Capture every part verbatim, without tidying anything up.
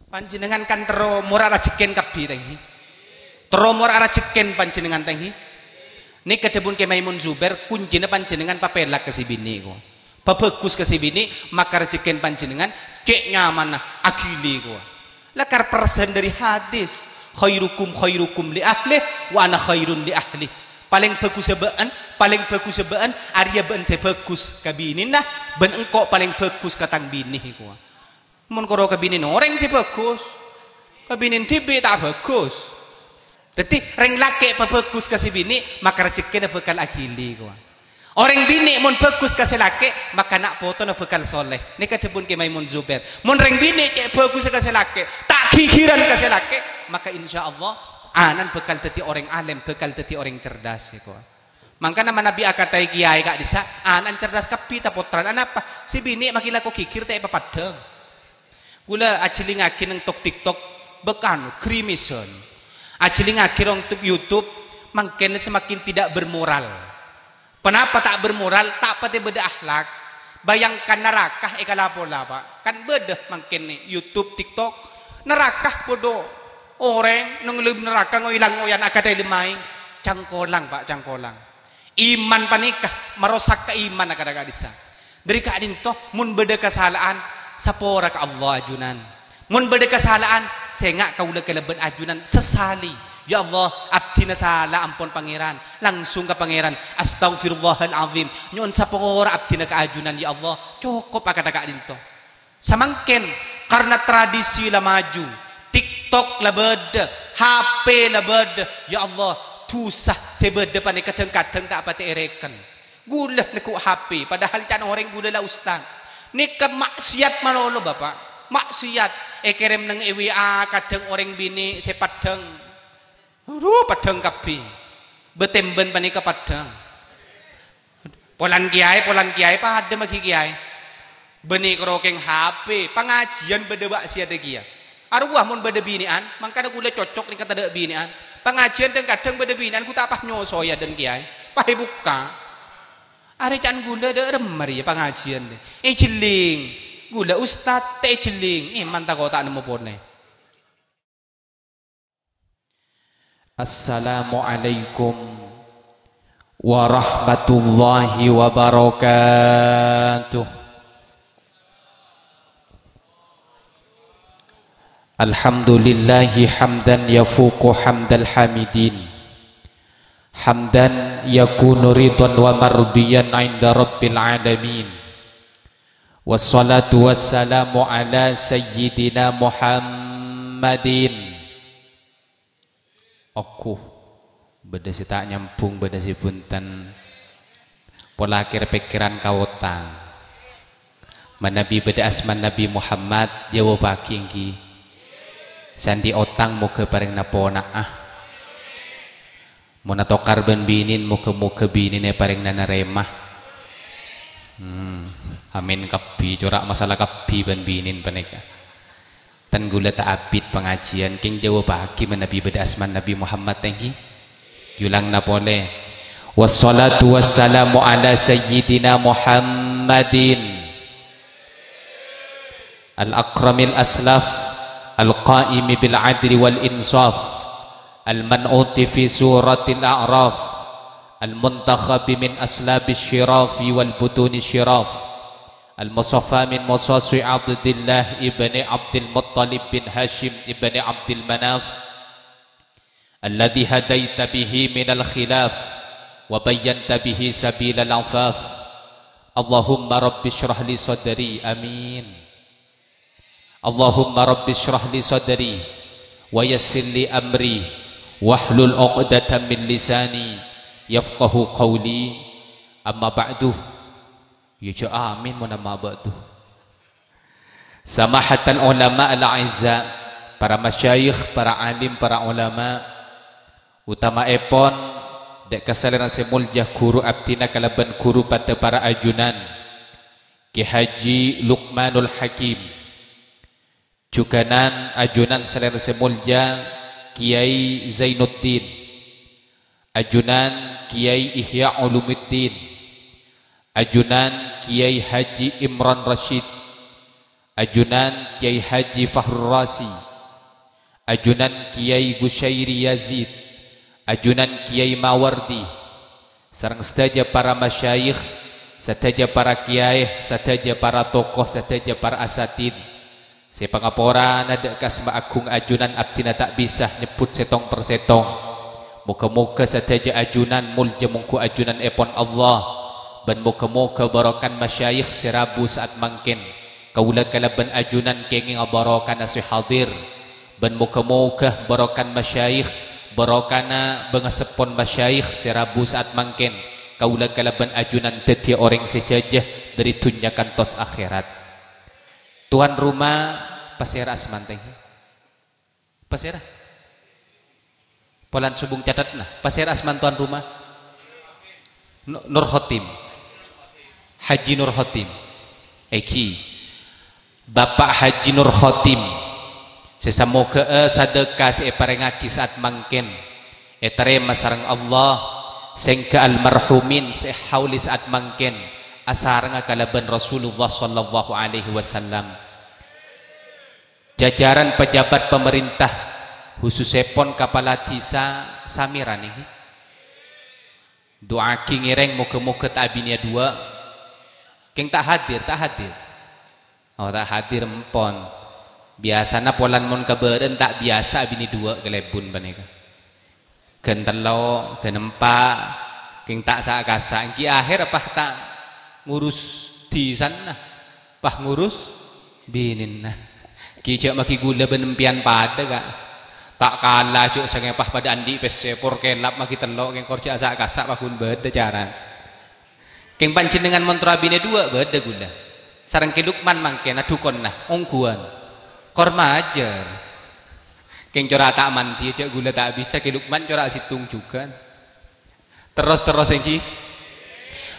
Panjhennengngan kan terro mora rajhekkèn kabbhi, tèngghi. Terro mora rajhekkèn panjhennengngan, tèngghi. Nèka dhâbuna Kè Maimun Zubair, kuncina panjhennengngan papèlak ka sè binè', kowa. Pabhâghus ka sè binè', maka rajhekkèn panjhennengngan cè' nyamanna, aghili, kowa. Lakar persen dhâri hadis, "Khairukum khairukum li ahlih, wa ana khairun li ahli." Palèng bhâghussa bâ'ân, palèng bhâghussa bâ'ân, arèya bâ'ân sè bhâghus ka binèna, bân engko' palèng bhâghus ka tang binè, kowa. Mon koro ka binèna orèng sè bhâghus, ka binèna dhibi' ta' bhâghus. Dhâddhi, rèng lakè' pabhâghus ka sè binè', maka rajhekkèna bhâkal aghili, kowa. Orèng binè' mon bhâghus ka sè lakè', maka na' potona bhâkal soleh. Nèka dhâbuna Kè Maimun Zubair. Mon rèng binè' cè' bhâghussa ka sè lakè', ta' ghighirân ka sè lakè', maka insyaallah ana'na bhâkal dhâddhi orèng alèm, bhâkal dhâddhi orèng cerdas, ya, kowa. Mangkana manabi akadhi kèyaè ka'dhissa', ana'na cerdas kabbhi ta' pottrana. Anapa? Sè binè' maghi lako ghighir ta' èpapaddhâng. Ghulâ ajhilingngaghi neng tok-TikTok, bâkano, grimèsan. Ajhilingngaghi neng YouTube, mangkèn semakin tidak bermoral. Ponapa ta' bermoral? Ta' patè bâdâ akhlak. Bayangkan naraka èkala pola, Pak. Kan bâdâ mangkèn YouTube, TikTok, naraka bâdâ orèng neng è dâlem naraka ngoy-langoyan akadhi lemaèng. Cangkolang, Pak, cangkolang. Iman panèka marosak ka iman, akadhi ka'dhissa'. Dhâri ka'dhinto, mon bâdâ kasala'an, sapora ka Allah, ajunan. Mon bâdâ kasala'an, sènga' kaulâ kalabân ajunan sesali. "Ya Allah, abdhina sala, ampon Pangèran." Langsung ka Pangèran, "Astaghfirullahal azim. Nyo'on sapora abdhina ka ajunan, ya Allah." Cokop akadhi ka'dhinto. Samangkèn, karna tradisi la maju, TikTok la bâdâ, H P la bâdâ. Ya Allah, dhusa sè bâdâ panèka dhâng-kadhâng ta' patè èrèken. Ghulâ neggu' H P, padahal can orèng ghulâ la ustad. Nèka maksiat malolo, Bapak. Maksiat. Èkèrèm neng è W A kadhâng orèng binè' sè paddhâng. Adhu, paddhâng kabbhi. Bâtèmbân panèka paddhâng. Polana kèyaè, polana kèyaè, padâ maghi kèyaè. Bânnè karokèng H P, pangajiyân bâdâ maksiaddhâ kèya. Arowa mon bâdâ binè'an, mangkana ghulâ cocok nèka tadâ' binè'an. Pangajiyân dhâng-kadhâng bâdâ binè'an, ghu ta' pas nyosoya dân kèyaè. Pas èbukka'. Arè can ghulâ dâ' remma rèya pangajiyân. Èjhelling. Ghulâ ustad, ta' èjhelling. È, manta kota' nemmo ponè. Assalamualaikum warahmatullahi wabarakatuh. Alhamdulillahi hamdan yafuqu hamdal hamidin. Hamdan yakunu ridwan wa mardiyan 'inda rabbil alamin. Wassalatu wassalamu ala sayyidina Muhammadin. Oku, bâdâ sè ta' nyambhung, bâdâ sè bhunten. Pola kèr-pèkkèran kaotang. Manabi bâdâ asma Nabi Muhammad, jâwâbhâghi èngghi. Sè andi' otang moghâ parèngna pona'a. Mon atokar bân binèn, moghâ-moghâ binèn èparèngana narèma. Hmm, amin kabbhi, cora' masalah kabbhi bân binèn panèka. Tan ghulâ ta' abit pangajiyân, kèng jâwâbhâghi manabi bâdâ asma Nabi Muhammad, tèngghi. Yulangna polè. Wassalatu wassalamu ala sayyidina Muhammadin. Al-akramil aslaf, al-qaimi bil adli wal insaf, al-man'uti fi suratil a'raf, al-muntakhabi min aslabis syirafi wal butuni syiraf, al-musafa min musasi Abdillah ibni Abdil Muttalib bin Hashim ibni Abdil Manaf, alladzi hadaita bihi minal khilaf wa bayyanta bihi sabilal afaf. Allahumma rabbi shrah li sadri. Amin. Allahumma rabbi shrah li sadri wa yassir li amri wahlul 'uqdatam min lisani yafqahu qawli. Amma ba'du. Ya, jâ' amin mon amma ba'du. Samahatal ulama al-a'izza, para masyayikh, para alim, para ulama, utamaèpon dâ' ka salèrana sè molja ghuru abdhina kalabân ghuru padâ para ajunan, Kè Haji Lukmanul Hakim. Jhughânan ajunan salèrana sè molja Kèyaè Zainuddin, ajunan Kèyaè Ihya Ulumuddin, ajunan Kèyaè Haji Imron Rasyid, Ajunan Kyai Haji Fakhrul Razi, ajunan Kyai Gusyairi Yazid, ajunan Kyai Mawardi, sareng sadhâjâ para masyayikh, sadhâjâ para kyai, sadhâjâ para tokoh, sadhâjâ para asatidz. Sè pangaporana dâ' ka asma agung ajunan abdhina ta' bisa nyebbhut sèttong per sèttong. Moghâ-moghâ sadhâjâ ajunan molja mongghu ajunan èpon Allah, bân moghâ-moghâ barokana masyayikh sè rabu sa'at mangkèn, kaulâ kalabân ajunan kèngènga barokana sè hadir, bân moghâ-moghâ barokana masyayikh, barokana bângaseppon masyayikh sè rabu sa'at mangkèn, kaulâ kalabân ajunan dhâddhiyâ orèng sè jhâjâ dhâri dhunnya kantos akhèrat. Tuan roma, pasèra asmana? Pasèra? Polana sobung catetna. Pasèra asmana tuan roma? Nu-, Nur Khotim. Haji Nur Khotim. Èngghi. Bapa' Haji Nur Khotim. Sè samoghâ'â sadhâka sè èparèngaghi sa'at mangkèn ètarèma sareng Allah, sèngghâ almarhumin sè èhaoli sa'at mangkèn asarengnga kalabân Rasulullah sallallahu alaihi wasallam. Jajaran pejabat pamarènta, khusussèpon kapala dhisa Samèra nèka. Du'aaghi ngèrèng moghâ-moghâ ta' abinèya duwâ'. Kèng ta' hadir, ta' hadir. Oh, ta' hadir empon. Biyasana polana mon ka bârâ'ân ta' biyasa abinè duwâ' kalèbun panèka. Ghân tello', ghân empa', kèng ta' sa'-kasa'. Èngghi akhèr apa ta' ngurus dhisana, pas ngurus binèna. Ghi jhâ' maghi ghulâ bân empèyan padâ, Ka'. Ta' kala jhâ' sangèng pas padâ andi' pèssè, por kèlap maghi tello', kèng kor jhâ' sa'-kasa' pas ghun bâdâ carana. Kèng panjhennengngan mon tor abinè duwâ' bâdâ ghulâ. Sareng Kè Lukman mangkèn adhukonna, ongghuwân. Kor majâr. Kèng cora' ta' mandiyâ jhâ' ghulâ ta' bisa, Kè Lukman cora' sèttong jhughân. Terros-terros èngghi.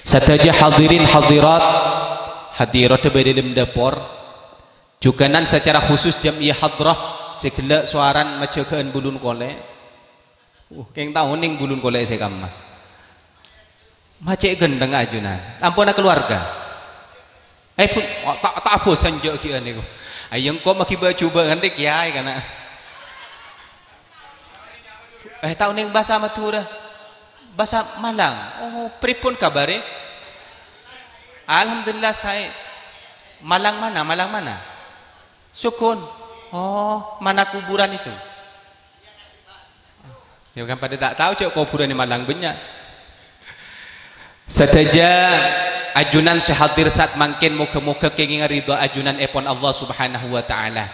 Sadhâjâ hadirin hadirat, hadirat è dâlem dâpor. Jhughânan sacara khusus jam'iyah hadrah sè ghellâ' sowarana majâgâ'ân bulun kolè'. Uh, kèng ta' onèng bulun kolè' sè kamma. Ma' cè' ghântengnga ajunan. Ampon kaluwarga. Eh, pun, oh, ta', ta' abhâsan jhâ' ghi' anèko. Ayo engko' maghi bâ-jhubâ' nganti kèyaè kana'. Eh, ta' onèng bhâsa Madhurâ. Bhâsa Malang. Oh, pripun kabhârè? Alhamdulillah saè. Malang mana? Malang mana? Sogghon. Oh, mana kuburan itu? Ya kan, padâ ta' tao jhâ' kobhurânna Malang bânnya'. Sadhâjâ ajunan sè hadir sa'at mangkèn moghâ-moghâ kèngènga ridho ajunanèpon Allah Subhanahu wa Ta'ala.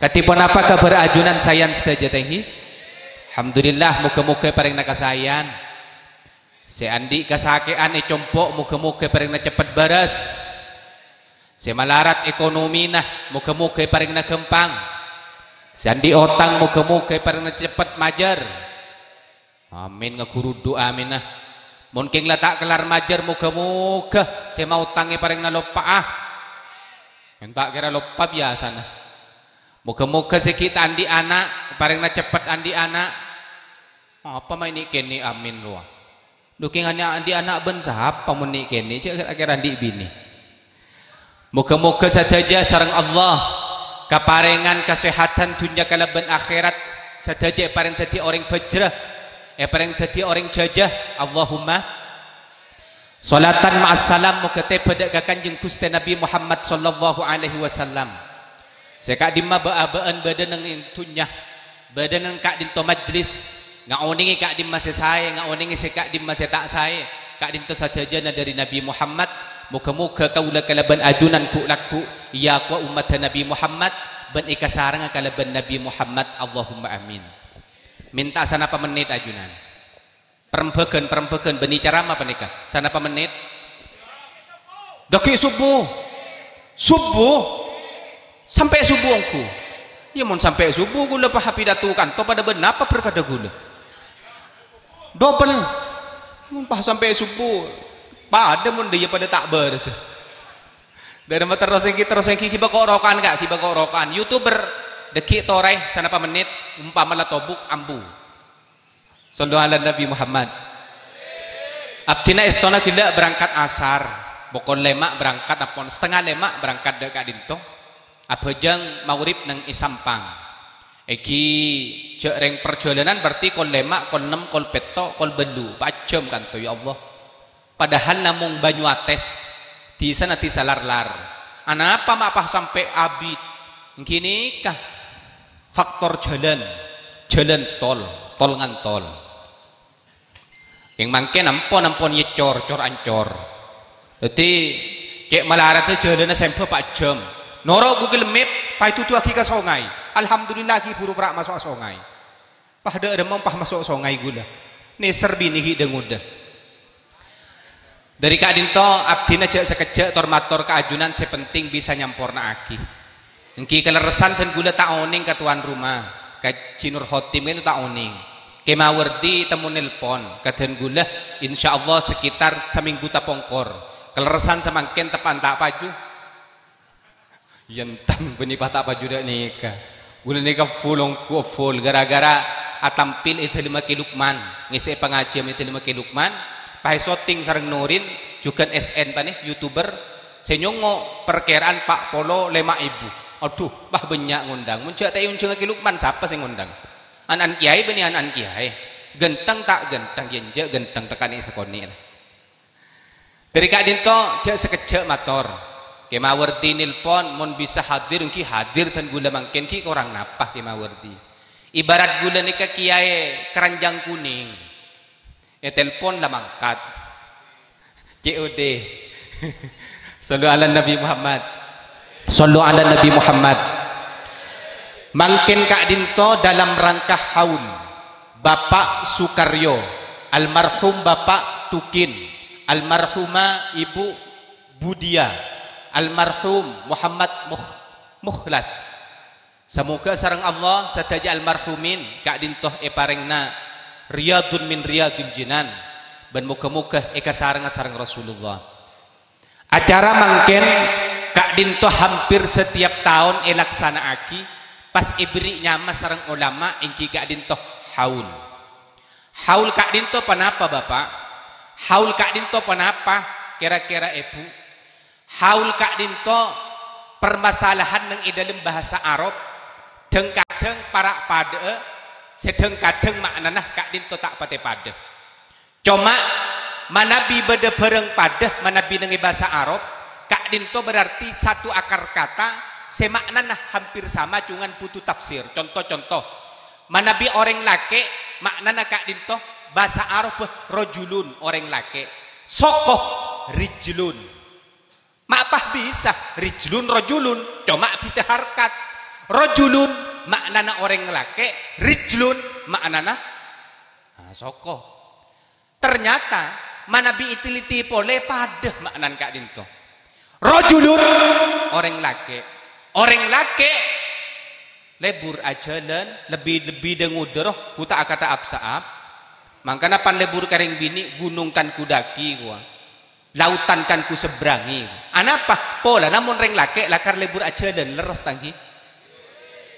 Kadhi ponapa kabhâr ajunan saèyan sadhâjâ, tèngghi? Alhamdulillah, moghâ-moghâ èparèngana kasaèyan. Sè andi' kasakè'an è compo', moghâ-moghâ èparèngana ceppet bârâs. Sè malarat ekonomina, moghâ-moghâ èparèngana ghâmpang. Sè andi' otang, moghâ-moghâ èparèngana ceppet majâr. Amin, ngaghuru du'a, amin, ah. Mon kèng la ta' kellar majâr, moghâ-moghâ sè maotang èparèngana loppa'a. Enta' kèra loppa biyasana. Moghâ-moghâ sè ghi' ta' andi' ana', èparèngana ceppet andi' ana'. Apa ma' nè'-kènè' amin rowa? Lho, kèng ana', andi' ana' bân sapa mon nè'-kènè'? Jhâ' kèra andi' binè. Moghâ-moghâ sadhâjâ sareng Allah kaparèngan kasèhadhân dhunnya kalabân akhèrat, sadhâjâ èparèng dhâddhi orèng bhâjrâ, èparèng dhâddhi orèng jhâjâ. Allahumma sholatan ma'as salam, moghâ tèbâ dâ' ka Kanjeng Ghustè Nabbhi Muhammad sallallahu alaihi wasallam. Sè ka'dimma bâ'-abâ'ân bâdâ neng dhunnya, bâdâ neng ka'dinto majlis, ngaonèngè ka'dimma sè saè, ngaonèngè sè ka'dimma sè ta' saè, ka'dinto sadhâjâna dhâri Nabbhi Muhammad. Moghâ-moghâ kaulâ kalabân ajunan ghu'-lagghu' èakowa ommaddhâ Nabbhi Muhammad bân èkasarengnga kalabân Nabbhi Muhammad. Allahumma amin. Mènta sanapa mennit ajunan. Parembhâghân, parembhâghân, bânnè carama panèka. Sanapa mennit? Dâgghi' subuh. Subuh? Sampè' subuh ongghu. Iyâ, mon sampè' subuh, ghulâ pas apidato kanto padâ bân napa berkadâ ghulâ? Dobel. Mon pas sampè' subuh, padâ mon dâ' iyâ padâ ta' bârâs. Dhâri ma' terros èngghi, terros èngghi, ghibâ ko'-roko'an, Ka', ghibâ ko'-roko'an. YouTuber, dâgghi' torè, sanapa mennit, ompama la tobuk, ambu. Shallu ala Nabi Muhammad. Abdhina èstona ghellâ' berangkat asar. Pokol lèma' berangkat, ampon, satengnga lèma' berangkat dâ' ka'dinto. Abhâjâng maghrib neng è Sampang. Èngghi jhâ' rèng parjhâlânan berarti kol lèma', kol ennem, kol pètto', kol bâllu'. Pa' jhâm kanto, ya Allah. Padahal namong Banyuates, dhisana dhisa lar-lar. Anapa ma' pas sampè' abit? Èngghi nèka faktor jhâlân, jhâlân tol, tol ngantol. Kèng mangkèn ampon-ampon ècor, cor-ancor. Dhâddhi, cè' malaradhâ jhâlânna sèmbhâ pa' jhâm. Noro' Google Map, pas èduduwâghi ka songay. Alhamdulillah, ghi' buru pèra' maso'a songay. Pas dâ' remma pas maso' songay ghulâ. Nèser binè ghi' dâ-ngodâ. Dhâri ka'dinto, abdhina jhâ' sakejjhâ' tor-mator ka ajunan sè penting bisa nyamporna'aghi. Èngghi kalerressan dân ghulâ ta' onèng ka towan roma, ka Ji Nur Khotim ka'dinto ta' onèng. Kè Mawardi temmo nelpon ka dân ghulâ, insyaallah sekitar samènggu tapongkor. Kalerressan samangkèn teppa'na ta' paju. Yâ, enten bânnè pas ta' paju dâ' nèka. Ghulâ nèka full ongghu full gara-gara atampil è dâlemma Kè Lukman, ngèssè'è pangajiyân è dâlemma Kè Lukman, pas èsoting sareng Nurin, jhughân S N panè, YouTuber, sè nyongngo' parkèra'an pa' polo lèma èbu. Adhu, pas bânnya' ngondang. Mon jhâ' ta' èonjhângngaghi Lukman, sapa sè ngondang? An-, an-, kèyaè bânnè an-, an-, kèyaè. Ghântheng ta' ghântheng, yâ enjâ' ghântheng, tekanè sakonè' la. Dhâri ka'dinto, jhâ' sakejjhâ' mator. Kè Mawardi nelpon, mon bisa hadir, èngghi hadir dân ghulâ mangkèn ghi' korang napa Kè Mawardi. Ibarat ghulâ nèka kèyaè keranjang kunèng. Ètelpon la mangkat. C O D. Shallu ala Nabi Muhammad. Shallu ala Nabi Muhammad. Mangkèn ka'dinto dalam rangka haul Bapak Sukaryo, almarhum Bapak Tukin, almarhumah Ibu Budia, almarhum Muhammad Mukh-, Mukhlas. Samoghâ sareng Allah sadhâjâ almarhumin ka'dinto èparèngana riyadun min riyadil jinan, bân moghâ-moghâ èkasarengnga sareng Rasulullah. Acara mangkèn ka'dinto hampir setiap taon èlaksana'aghi, pas èberri' nyama sareng olama èngghi ka'dinto haul. Haul ka'dinto ponapa, Bapak? Haul ka'dinto ponapa, kèra-kèra, Èbhu? Haul ka'dinto parmasalahan neng è dâlem bhâsa Arab, dhâng-kadhâng para' padâ'â, sè dhâng-kadhâng ma'nana ka'dinto ta' patè padâ. Coma, manabi bâdâ bhârâng padâ manabi neng è bhâsa Arab, ka'dinto berarti satu akar kata sè ma'nana hampir sama, cungan butuh tafsir. Conto-conto, manabi orèng lakè', ma'nana ka'dinto bhâsa Arabbhâ rajulun, orèng lakè'. Soko, rijlun. Ma' pas bisa, rijlun, rajulun, coma bhidhâ harkat. Rajulun ma'nana orèng lakè', rijlun ma'nana, ah, soko. Ternyata, manabi èteliti polè padâ ma'nana ka'dinto. Rajulun, orèng lakè'. Orèng lakè', lebur ajhâlân, lebbi-lebbi dâ-ngodâ rowa, gu ta' akata ap-sa'ap. Mangkana pan lebur ka rèng binè', gunung kan ku daki, kowa. Lautan kan ku seberangi. Anapa? Polana mon rèng lakè' lakar lebur ajhâlân, lerres ta' èngghi?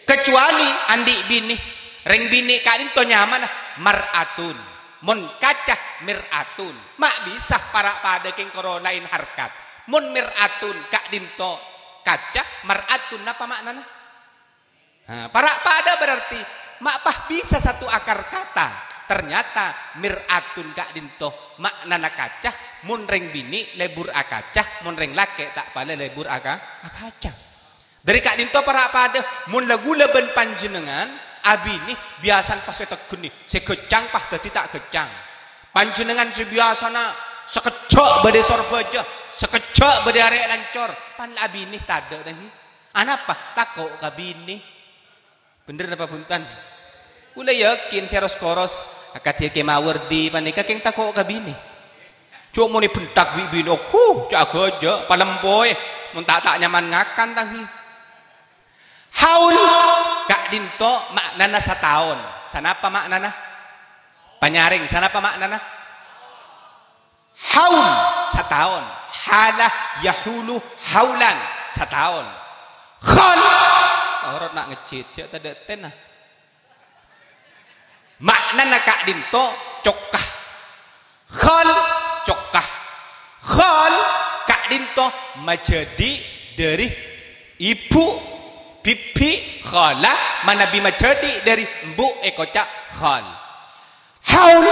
Kecuali andi' binè, rèng binè' ka'dinto nyamana mar'atun. Mon kaca mir'atun. Ma' bisa para' padâ kèng karo laèn harkat. Mon mir'atun ka'dinto kaca, mar'atun napa ma'nana? Ha, para' padâ berarti ma' pas bisa satu akar kata. Ternyata mir'atun ka'dinto ma'nana kaca, mon rèng binè' lebur akaca, mon rèng lakè' ta' palè lebur aka-, akaca. Dhâri ka'dinto para' padâ, mon la ghulâ bân panjhennengngan abinè biyasana pas ètegghenè, sè ghâccang pas dhâddhi ta' ghâccang. Panjhennengngan sè biyasana sakejjhâ' bâdâ sor bâjâ, sakejjhâ' bâdâ arè' lancor, pan abinè tadâ' ta' èngghi? Anapa? Tako' ka binè. Bhender napa bhunten? Kaulâ yakin sè ros-koros akadhi Kè Mawardi panèka kèng tako' ka binè. Jhâ' mon èbhentak bi' binè, "Oghu, ca' ghâjâ, palempowè, mon ta', ta' nyaman ngakan ta' èngghi." Haul ka'dinto ma'nana sataon. Sanapa ma'nana? Panyarèng, sanapa ma'nana? Haul, sataon. Hala yahulu haulan, sataon. Khol, torot na' ngejjit, jhâ' tadâ' tèna. Ma'nana ka'dinto cokka. Khol, cokka. Khol, ka'dinto majhâdi' dhâri ibu Bibi khala manabi majhâdhi' dhâri embu' èkoca' khal. Haul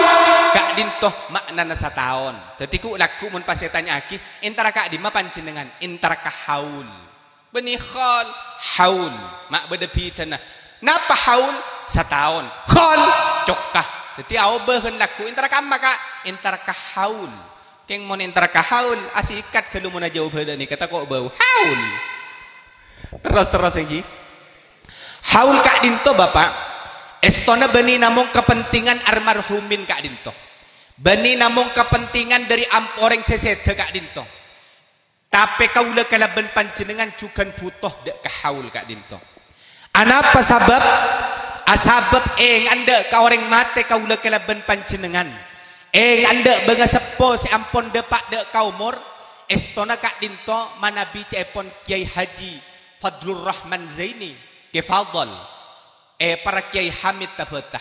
ka'dhinto ma'nana sataon. Dhâddhi ghu-, lagghu' mon pas ètanya'aghi, "Entara ka'dhimma panjhennengngan?" "Entara ka haul." Bânnè khal, haul. Ma' bâdâ bhidhâna. Napa haul? Sataon. Khal, cokka. Dhâddhi aobâ ghân lagghu', "Entara ka'amma, Ka'?" "Entara ka haul." Kèng mon entara ka haul, asikat ghâllu mon ajâwâb bâlâ nèka tako' bâu. Haul. Terros, terros, ènggi. Haul ka'dhinto, Bapa', èstona bânnè namong kapentingan almarhumin ka'dhinto. Bânnè namong kapentingan dhâri am-, orèng sè sèdhâ ka'dhinto. Tapè kaulâ kalabân panjhennengngan jhughân bhuto dhâ' ka haul ka'dhinto. Anapa sabâb? Asabâb ènga' endâ' ka orèng matè kaulâ kalabân panjhennengngan. Ènga' endâ' bângaseppo sè ampon dâpa' dhâ' ka omor, èstona ka'dhinto manabi ca'èpon Kyai Haji Fadlur Rahman Zaini, Kè Fadl, è para Kyai Hamid Tabata,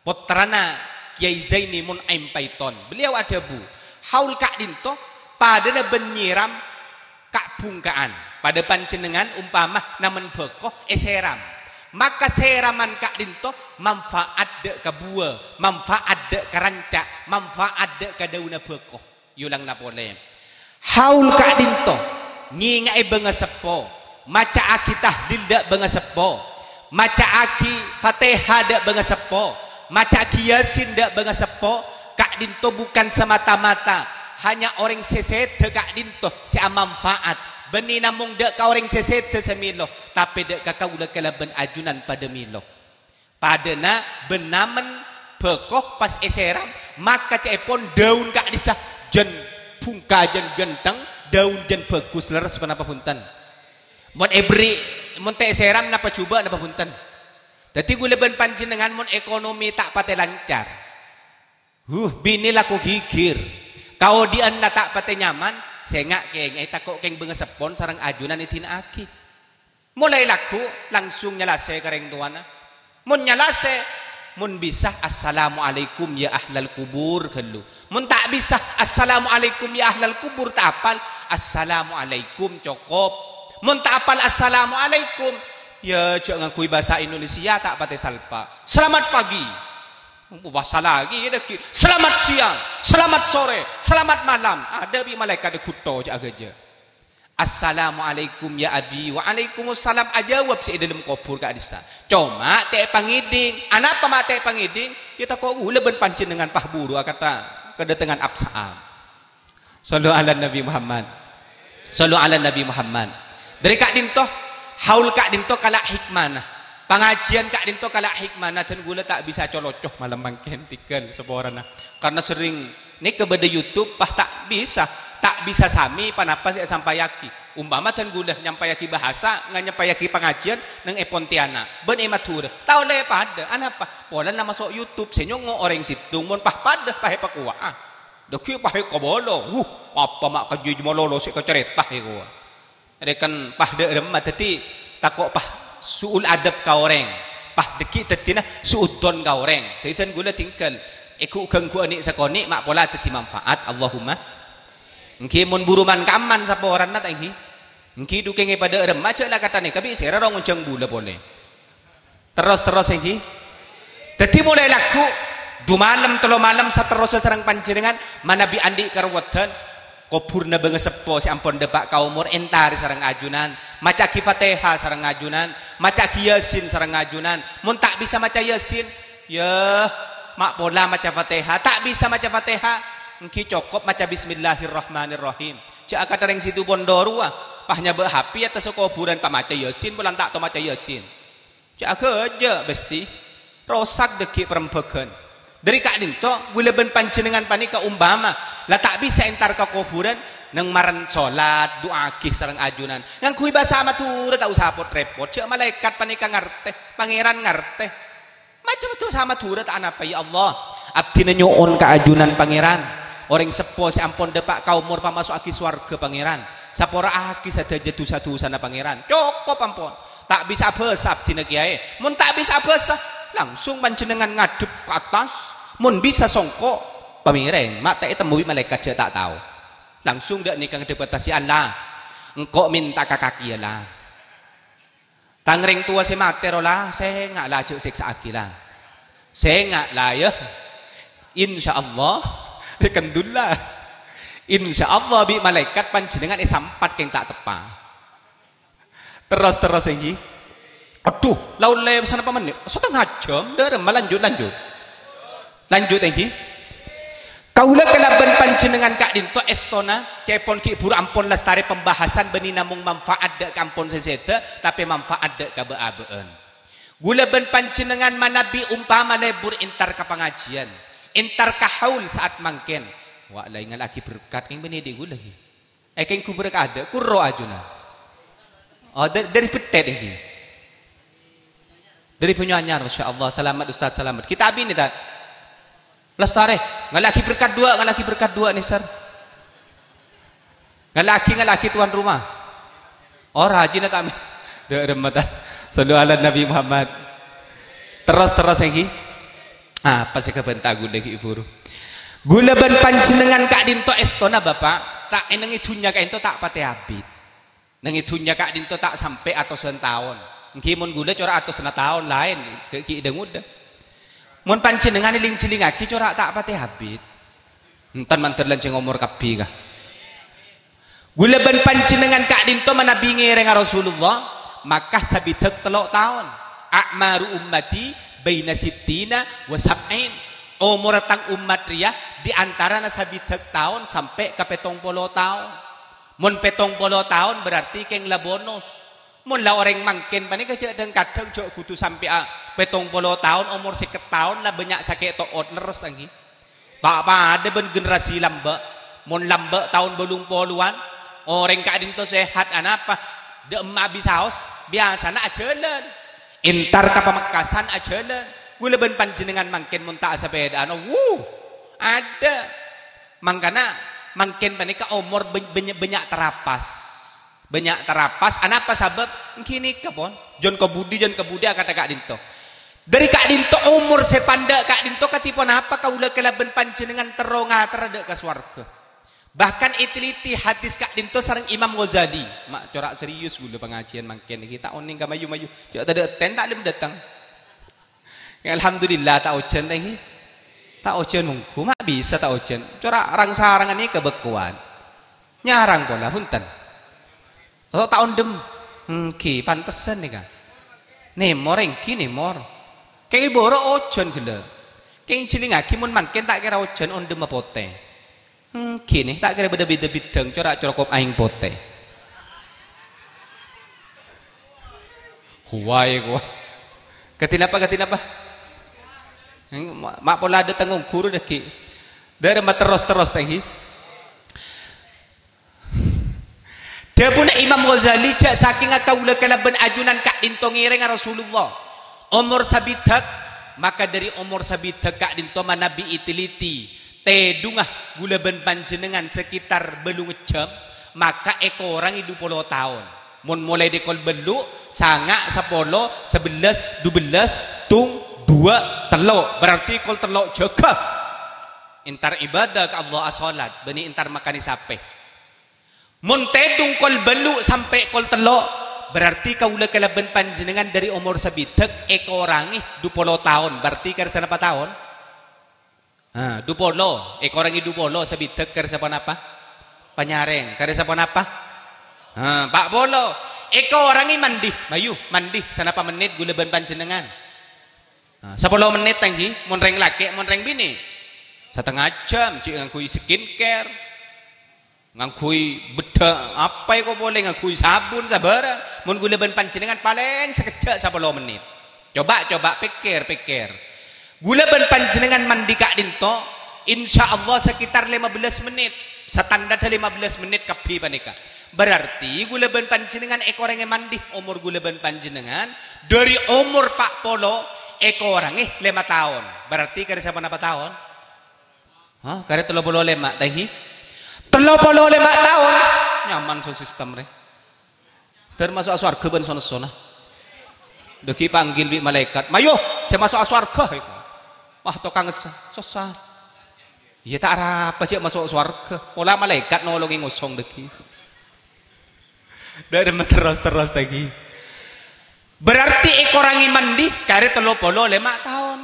pottrana Kyai Zaini Mun'aim Paiton. Beliau adhâbu, haul ka'dhinto padâna bân nyèram ka'-bhungka'an. Padâ panjhennengngan umpama namen bhâko èsèram. Maka sèraman ka'dhinto manfaat dhâ' ka buwâ, manfaat dhâ' ka ranca', manfaat dhâ' ka dâunna bhâko. Èolangana polè. Haul ka'dhinto, ngènga'è bângaseppo, maca'aghi tahlil dhâ' bângaseppo, maca'aghi Fatèha dhâ' bângaseppo, maca'aghi Yasin dhâ' bângaseppo, ka'dhinto bukan semata-mata hanya orèng sè sèdhâ ka'dhinto sè amanfaat. Bânnè namong dhâ' ka orèng sè sèdhâ sè mèlo, tapè dhâ' ka kaulâ kalabân ajunan padâ mèlo. Padâna bân namen bhâko pas èsèram, maka ca'èpon dâun ka'dhissa' jân bhungka, jân ghântheng, dâun jân bhâghus, lerres ponapa bhunten? Mon èberri', mon ta' èsèram napa jhubâ' napa bhunten? Dhâddhi ghulâ bân panjhennengngan mon ekonomi ta' patè lancar, huh, binè lako ghighir, kaodi'ânna ta' patè nyaman, sènga' kèngè'è tako' kèng bângaseppon sareng ajunan èdina'aghi. Molaè lagghu' langsung nyalasè ka rèng towana. Mon nyalasè, mon bisa, "Assalamualaikum ya ahlal kubur," ghâllu. Mon ta' bisa, "Assalamualaikum ya ahlal kubur," ta' apal, "Assalamualaikum," cokop. Mon ta' apal "Assalamualaikum," ya jhâ' ngangghuy bhâsa Indonesia, ta' patè salpa'. "Selamat pagi." Bhâsa lagi, ya, dhâggi'. "Selamat siang, selamat sore, selamat malam." Adhâ bi' malaèkat è ghutto, jhâ' aghâjâ. "Assalamualaikum ya abi." "Waalaikumsalam." Ajâwâb sè è dâlem kobhur ka'dhissa'. Coma ta' èpangèdhing. Anapa ma' ta' èpangèdhing? Ya tako' ghulâ bân panjhennengngan pas buru akata kadâtengan apsa'am. Shallu ala Nabi Muhammad. Shallu ala Nabi Muhammad. Dhâri ka'dhinto, haul ka'dhinto kala' hikmana. Pangajiyân ka'dhinto kala' hikmana, dân ghulâ ta' bisa co-loco malem mangkèn tèghâl saporana. Karna serrèng nèka bâdâ YouTube, pas ta' bisa, ta' bisa samè ponapa sè èsampayaghi. Umpama dân ghulâ nyampayaghi bhâsa, nga-, nyampayaghi pangajiyân neng è Pontianak, bân è Madhurâ, ta' ollè padâ. Anapa? Polana maso' YouTube sè nyongngo' orèng sèttong, mon pas padâ, pas èpakowa'a. Dhâggi' pas èkabâlâ, wuh, apa ma' kajhâjhi malolo sè èkacarèta èkowa. Rèken pas dâ' remma, dhâddhi tako' pas su'ul adab ka orèng, pas dhâggi' dhâddhina su'udzon ka orèng. Dhâddhi dân ghulâ tèngghâl, èghu-, ganggu anè' sakonè' ma' pola dhâddhi manfaat. Allahumma. Ènggi mon buru man-kamman saporana ta' ènggi? Ènggi dhu kèngèng padâ remma jhâ' la katane kabi' sèra ro ngonjhâng bulâ polè. Terros-terros ènggi. Dhâddhi molaè lagghu', du malem, tello malem saterrossa sareng panjhennengngan, manabi andi' karowadhân, kobhurna bângaseppo sè ampon dâpa' ka omor, èntarè sareng ajunan, maca'aghi Fatèha sareng ajunan, maca'aghi Yasin sareng ajunan. Mon ta' bisa maca Yasin, ya, ma' pola maca Fatèha. Ta' bisa maca Fatèha, ènggi cokop maca Bismillahirrahmanirrahim. Jhâ' akadhâ rèng sèttong pon dhu rowa, pas nyabâ' H P è attassa kobhurân, pamaca Yasin, polana ta' tao maca Yasin. Jhâ' aghâjâ, bâsti. Rosak dhâggi' parembhâghân. Dhâri ka'dhinto, ghulâ bân panjhennengngan panèka umpama la ta' bisa èntar ka kobhurân, neng marèn solat, du'aaghi sareng ajunan. Ngangghuy bhâsa Madhurâ, ta' osa pot-rèpot. Jhâ' malaèkat panèka ngartè, Pangèran ngartè. Maca bhâsa Madhurâ ta' anapa, "Ya Allah, abdhina nyo'on ka ajunan Pangèran. Orèng seppo sè ampon dâpa' ka omor pamaso'aghi sowarghâ Pangèran. Sapora'aghi sadhâjâ dhusa-dhusana Pangèran." Cokop ampon. Ta' bisa bhâsa abdhina kèyaè. Mon ta' bisa bhâsa, langsung panjhennengngan ngadhep ka attas. Mon bisa songko', pamèrèng, ma' ta' ètemmo bi' malaèkat jhâ' ta' tao. Langsung dâ' nèka ngadhep ka attas, "Ya Allah, engko' mènta ka kakè, ya Allah." Tang rèng towa sè matè rowa la, sènga' la jhâ' sèksa'aghi la. Sènga' la, yâ. Insyaallah, rèkendul la. Insyaallah bi' malaèkat panjhennengngan èsampat kèng ta' teppa'. Terros-terros ènggi. Adhu, la ollè sanapa mennit? Satengnga jhâm, dhâremma lanjut, lanjut. Lanjut ènggi. Kaulâ kalabân panjhennengngan ka'dinto èstona, ca'èpon ghi' bhuru ampon lastarè pembahasan bânnè namong manfaat dâ' ka ampon sè sèdhâ, tapè manfaat dâ' ka bâ'-abâ'ân. Ghulâ bân panjhennengngan manabi ompama lebur entar ka pangajiyân, entar ka haul sa'at mangkèn. Wa' la èngallaghi berkat kèng bânnè dhi' ghulâ ghi. Èkèng gubur kaadâ', kuro ajunan. Oh, dâ-, dâri Bettèt ènggi. Dâri Banyuanyar, masyaallah. Salamet, Ustaz, salamet. Kita abinè, Tad. Lastarè. Ngallaghi berkat duwâ', ngallaghi berkat duwâ', nèser. Ngallaghi, ngallaghi tuan rumah. Oh, rajina ta' me-, dâ' remma, Tad. Sallu ala Nabi Muhammad. Terros, terros ènggi. Apa sè kabânta ghulâ ghi' bhuru? Ghulâ bân panjhennengngan ka'dinto èstona, Bapa', ta' èneng è dhunnya ka'dinto ta' patè abit. Neng è dhunnya ka'dinto ta' sampè' atosan taon. Ènggi mon ghulâ cora' atosanna taon laèn, ghi', ghi' dâ-ngodâ. Mon panjhennengngan èling-jhellingngaghi cora' ta' patè abit. Enten mandhâr lanjhâng omor kabbhi, ka. Ghulâ bân panjhennengngan ka'dinto manabi ngèrènga Rasulullah, maka sabidhâk tello' taon. "A'maru ummati baina sittina wa sab'in." Omorra tang ommat rèya di antarana sabidhâk taon sampè' ka pèttong polo taon. Mon pèttong polo taon berarti kèng la bonus. Mon la orèng mangkèn panèka jhâ' dhâng-kadhâng jhâ' kodhu sampè'a pèttong polo taon, omor sèket taon la bânnya' sakè' to'ot nerres, ta' ènggi. Pa-, padâ bân generasi lambâ'. Mon lambâ' taon bâllung polowan, orèng ka'dinto sehat anapa? Dâ' emma' bisaos, biyasana ajhâlân. Entar ka Pamekkasan ajhâlân. Ghulâ bân panjhennengngan mangkèn mon ta' asapèdaan, wuh, adâ'. Mangkana mangkèn panèka omor bân-, bânnya', bânnya' tarapas. Bânnya' tarapas, anapa sabâb? Ènggi nèka, pon. Jhân ka budi, jhân ka budi akantha ka'dinto. Dâri ka'dinto omor sè pandâ' ka'dinto kadhi ponapa kaulâ kalabân panjhennengngan terro ngaterra dâ' ka sowarghâ. Bahkan èteliti hadis ka'dinto sareng Imam Ghazali. Ma' cora' serius ghulâ pangajiyân mangkèn nèka, ta' onèng ka mayu-mayu. Jhâ' tadâ' ten ta' lem dâteng. Alhamdulillah, ta' ojhân, ta' ènggi? Ta' ojhân mongghu, ma' bisa ta' ojhân. Cora' rang-sarangan nèka bâkkowan. Nyarang pola, bhunten. Atau ta' ondhem? Ènggi, pantesan nèka. Nèmor, ènggi, nèmor. Kèng è bârâ' ojhân ghellâ'. Kèng jhellingngaghi mon mangkèn ta' kèra ojhân, ondhemma potè. Ènggi nè, ta' kèra bâdâ bidhâ bidhâng, cora' corokop aèng potè. Huwai, kowa. Kadhi napa, kadhi napa? Ma-, ma' pola dâteng ongghu ro dâggi'. Dâremma terros-terros, ta' ènggi. Dhâbuna Imam Ghazali, jhâ' sakènga kaulâ kalabân ajunan ka'dinto ngèrènga Rasulullah. Omor sabidhâk, maka dâri omor sabidhâk ka'dinto manabi èteliti. Tèdungnga ghulâ bân panjhennengngan sekitar bâllung jhâm, maka èkorangè dhu polo taon. Mon molaè dâri kol bâllu', sanga', sapolo, sabellâs, dubellâs, tong, duwâ', tello'. Berarti kol tello' jâgâ. Entar ibadah ka Allah asholat, bânnè entar makanè sapè. Mon tèdung kol bâllu' sampè' kol tello', berarti kaulâ kalabân panjhennengngan dâri omor sabidhâk èkorangè dhu polo taon. Berarti kèra sanapa taon? Ha, dhu polo, èkorangè dhu polo, sabidhâk kèra saponapa? Panyarèng, kèra saponapa? Ha, pa' polo. Èkorangè mandi, mayu, mandi, sanapa mennit ghulâ bân panjhennengngan? Ha, sapolo mennit, ta' ènggi, mon rèng lakè', mon rèng binè'. Satengnga jhâm, ghi' ngangghuy skincare. Ngangghuy beddhâ' apa èko polè, ngangghuy sabun sabârâng. Mon ghulâ bân panjhennengngan palèng sakejjhâ' sapolo mennit. Coba, coba pèkkèr, pèkkèr. Ghulâ bân panjhennengngan mandi ka'dinto, insyaallah sekitar lima belas mennit. Standarra lima belas mennit kabbhi panèka. Berarti ghulâ bân panjhennengngan èkorangè mandi, omor ghulâ bân panjhennengngan dâri omor pa' polo èkorangè lèma taon. Berarti kèra saponapa taon? Hah? Karè tello polo lèma', ta' ènggi? Tello polo lèma' taon. Nyaman so sistem rè. Dâr maso'a sowarghâ bân so-nessona. Dâggi' panggil bi' malaèkat. "Mayu, sè maso'a sowarghâ." Wah, tokang essa. Sossa. Iyâ, ta' arapa jhâ' maso' sowarghâ. Pola malaèkat nolongè ngosong dâggi'. Dâ' remma terros-terros, ta' ènggi. Berarti èkorangè mandi karè tello polo lèma' taon.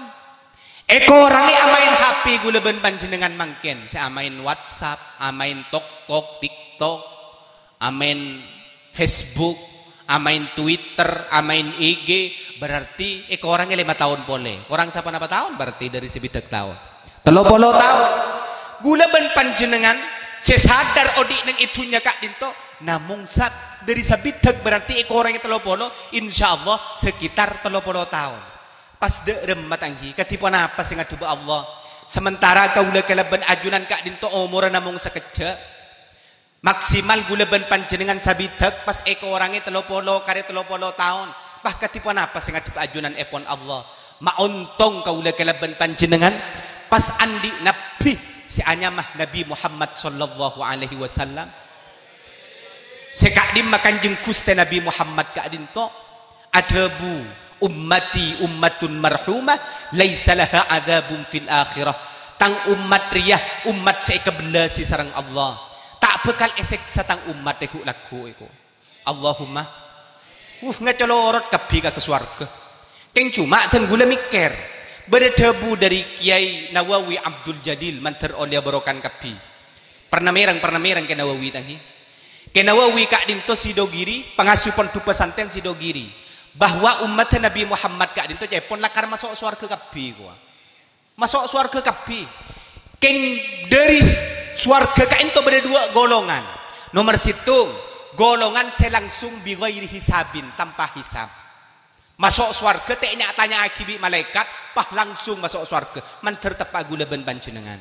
Èkorangè amaèn H P ghulâ bân panjhennengngan mangkèn, sè amaèn WhatsApp, amaèn TokTok, TikTok, amaèn Facebook, amaèn Twitter, amaèn I G, berarti èkorangè lèma' taon polè. Korang saponapa taon berarti dhâri sabidhâk taon? Tello polo taon. Ghulâ bân panjhennengngan sè sadar odi' neng è dhunnya ka'dinto, namong sa-, dhâri sabidhâk berarti èkorangè tello polo, insyaallah sekitar tello polo taon. Pas dâ' remma tanggi, kadhi ponapa sè ngadhebâ Allah? Sementara kaulâ kalabân ajunan ka'dinto omorra namong sakejjhâ'. Maksimal ghulâ bân panjhennengngan sabidhâk pas èkorangè tello polo karè tello polo taon. Pas kadhi ponapa sè ngadhep ajunan èpon Allah? Maontong kaulâ kalabân panjhennengngan pas andi' nabbhi sè anyama Nabi Muhammad sallallahu alaihi wasallam. Sè ka'dimma Kanjeng Ghustè Nabi Muhammad ka'dinto adhâbu, "Ummati ummatun marhumah, laisa laha adzabun fil akhirah." Tang ommat rèya ommat sè èkabellasè sareng Allah. Ta' bhâkal èsèksa tang ommat è ghu'-lagghu' èko. Allahumma. Uh, ngacolorot kabbhi ka, ka sowarghâ. Kèng coma dân ghulâ mèkkèr. Bâdâ dhâbu dhâri Kèyaè Nawawi Abdul Jalil, mandhâr olèya bârokana kabbhi. Pernah mèreng, pernah mèreng Kè Nawawi tanggi. Kè Nawawi ka'dinto Sidogiri, pangasuh pondhuk pesantren Sidogiri. Bahwa ommadhâ Nabi Muhammad ka'dinto ca'èpon lakar maso' sowarghâ kabbhi, kowa. Maso' sowarghâ kabbhi. Kèng dhâri sowarghâ ka'dinto bâdâ duwâ' golongan. Nomer sèttong, golongan sè langsung bi ghairi hisabin, tanpa hisab. Maso' sowarghâ ta' nya-tanya'aghi bi' malaèkat, pas langsung maso' sowarghâ, mandhâr teppa' ghulâ bân panjhennengngan.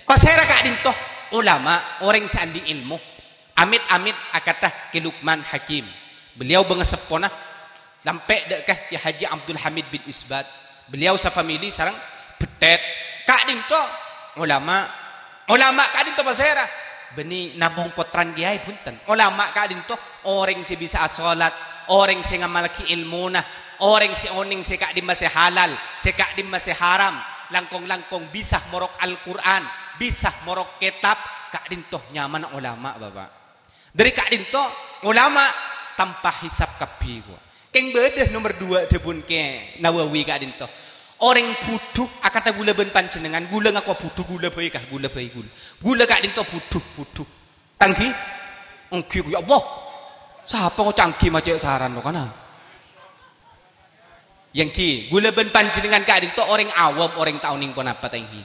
Pasèra ka'dinto? Olama, orèng sè andi' èlmo. Amit-amit akata Kè Lukman Hakim. Beliau bângaseppona, lampè' dâ' ka Kè Haji Abdul Hamid bin Isbat. Beliau safamili sareng Bettèt. Ka'dinto olama. Olama ka'dinto pasèra? Bânnè namong pottrana kèyaè, bhunten. Olama ka'dinto orèng sè bisa asolat, orèng sè ngamallaghi èlmona, orèng sè onèng sè ka'dimma sè halal, sè ka'dimma sè haram, langkong-langkong bisa morok Al-Qur'an, bisa morok kètab, ka'dinto nyamana olama, Bapa'. Dhâri ka'dinto olama tanpa hisab kabbhi, kowa. Kèng bâdâ nomer duwâ' dhâbuna Kè Nawawi ka'dinto. Orèng budhu akata ghulâ bân panjhennengngan, ghulâ ngakowa budhu, ghulâ bhâi ka, ghulâ bhâi ghulâ. Ghulâ ka'dinto budhu, budhu. Tanggi? Ènggi, ya Allah. Sapa ngoca' ènggi ma' cè' saran lo kana? Ènggi, ghulâ bân panjhennengngan ka'dinto orèng awam, orèng ta' onèng ponapa ta' ènggi.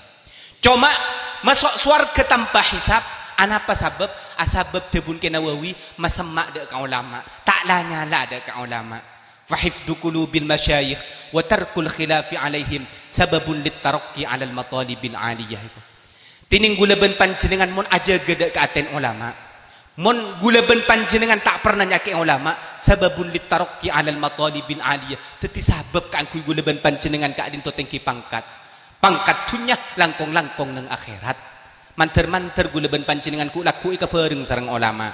Coma, maso' sowarghâ tanpa hisab, anapa sabâb? Asabâb dhâbuna Kè Nawawi, masemma' dâ' ka olama, ta' la-nyala dâ' ka olama. Fa hifdzu qulubil masyayikh wa tarkul khilafi alaihim sababun lit taraqqi alal matalibil aliyah. Tènèng ghulâ bân panjhennengngan mon ajâgâ dâ' ka atèna olama. Mon ghulâ bân panjhennengngan ta' perna nyakè'è olama, sababun lit taraqqi alal matalibil aliyah. Dhâddhi sabâb kaangghuy ghulâ bân panjhennengngan ka'dinto tèngghi pangkat. Pangkat dhunnya langkong-langkong neng akhèrat. Mandhâr-mandhâr ghulâ bân panjhennengngan ghu'-lagghu' èkabhâreng sareng olama.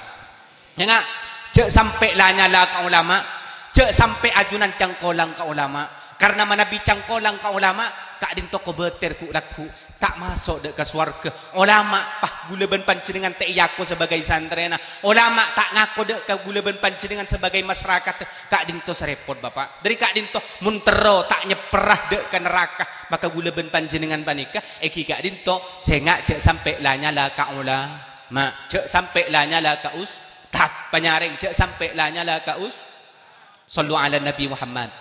Enga', jhâ' sampè' la-nyala ka olama, jhâ' sampè' ajunan cangkolang ka olama. Karna manabi cangkolang ka olama, ka'dinto kobâtèr ghu'-lagghu', ta' maso' dâ' ka sowarghâ. Olama, pas ghulâ bân panjhennengngan ta' èako sabâgâi santrèna. Olama ta' ngako dâ' ka ghulâ bân panjhennengngan sabâgâi masyarakat. Ka'dinto sè rèpot, Bapa'. Dhâri ka'dinto, mon terro ta' nyèpperra dâ' ka naraka, maka ghulâ bân panjhennengngan panèka, ènggi ka'dinto, sènga' jhâ' sampè' la-nyala ka olama. Ma, jhâ' sampè' la-nyala ka ustad, panyarèng jhâ' sampè' la-nyala ka us-, Shallu ala Nabi Muhammad.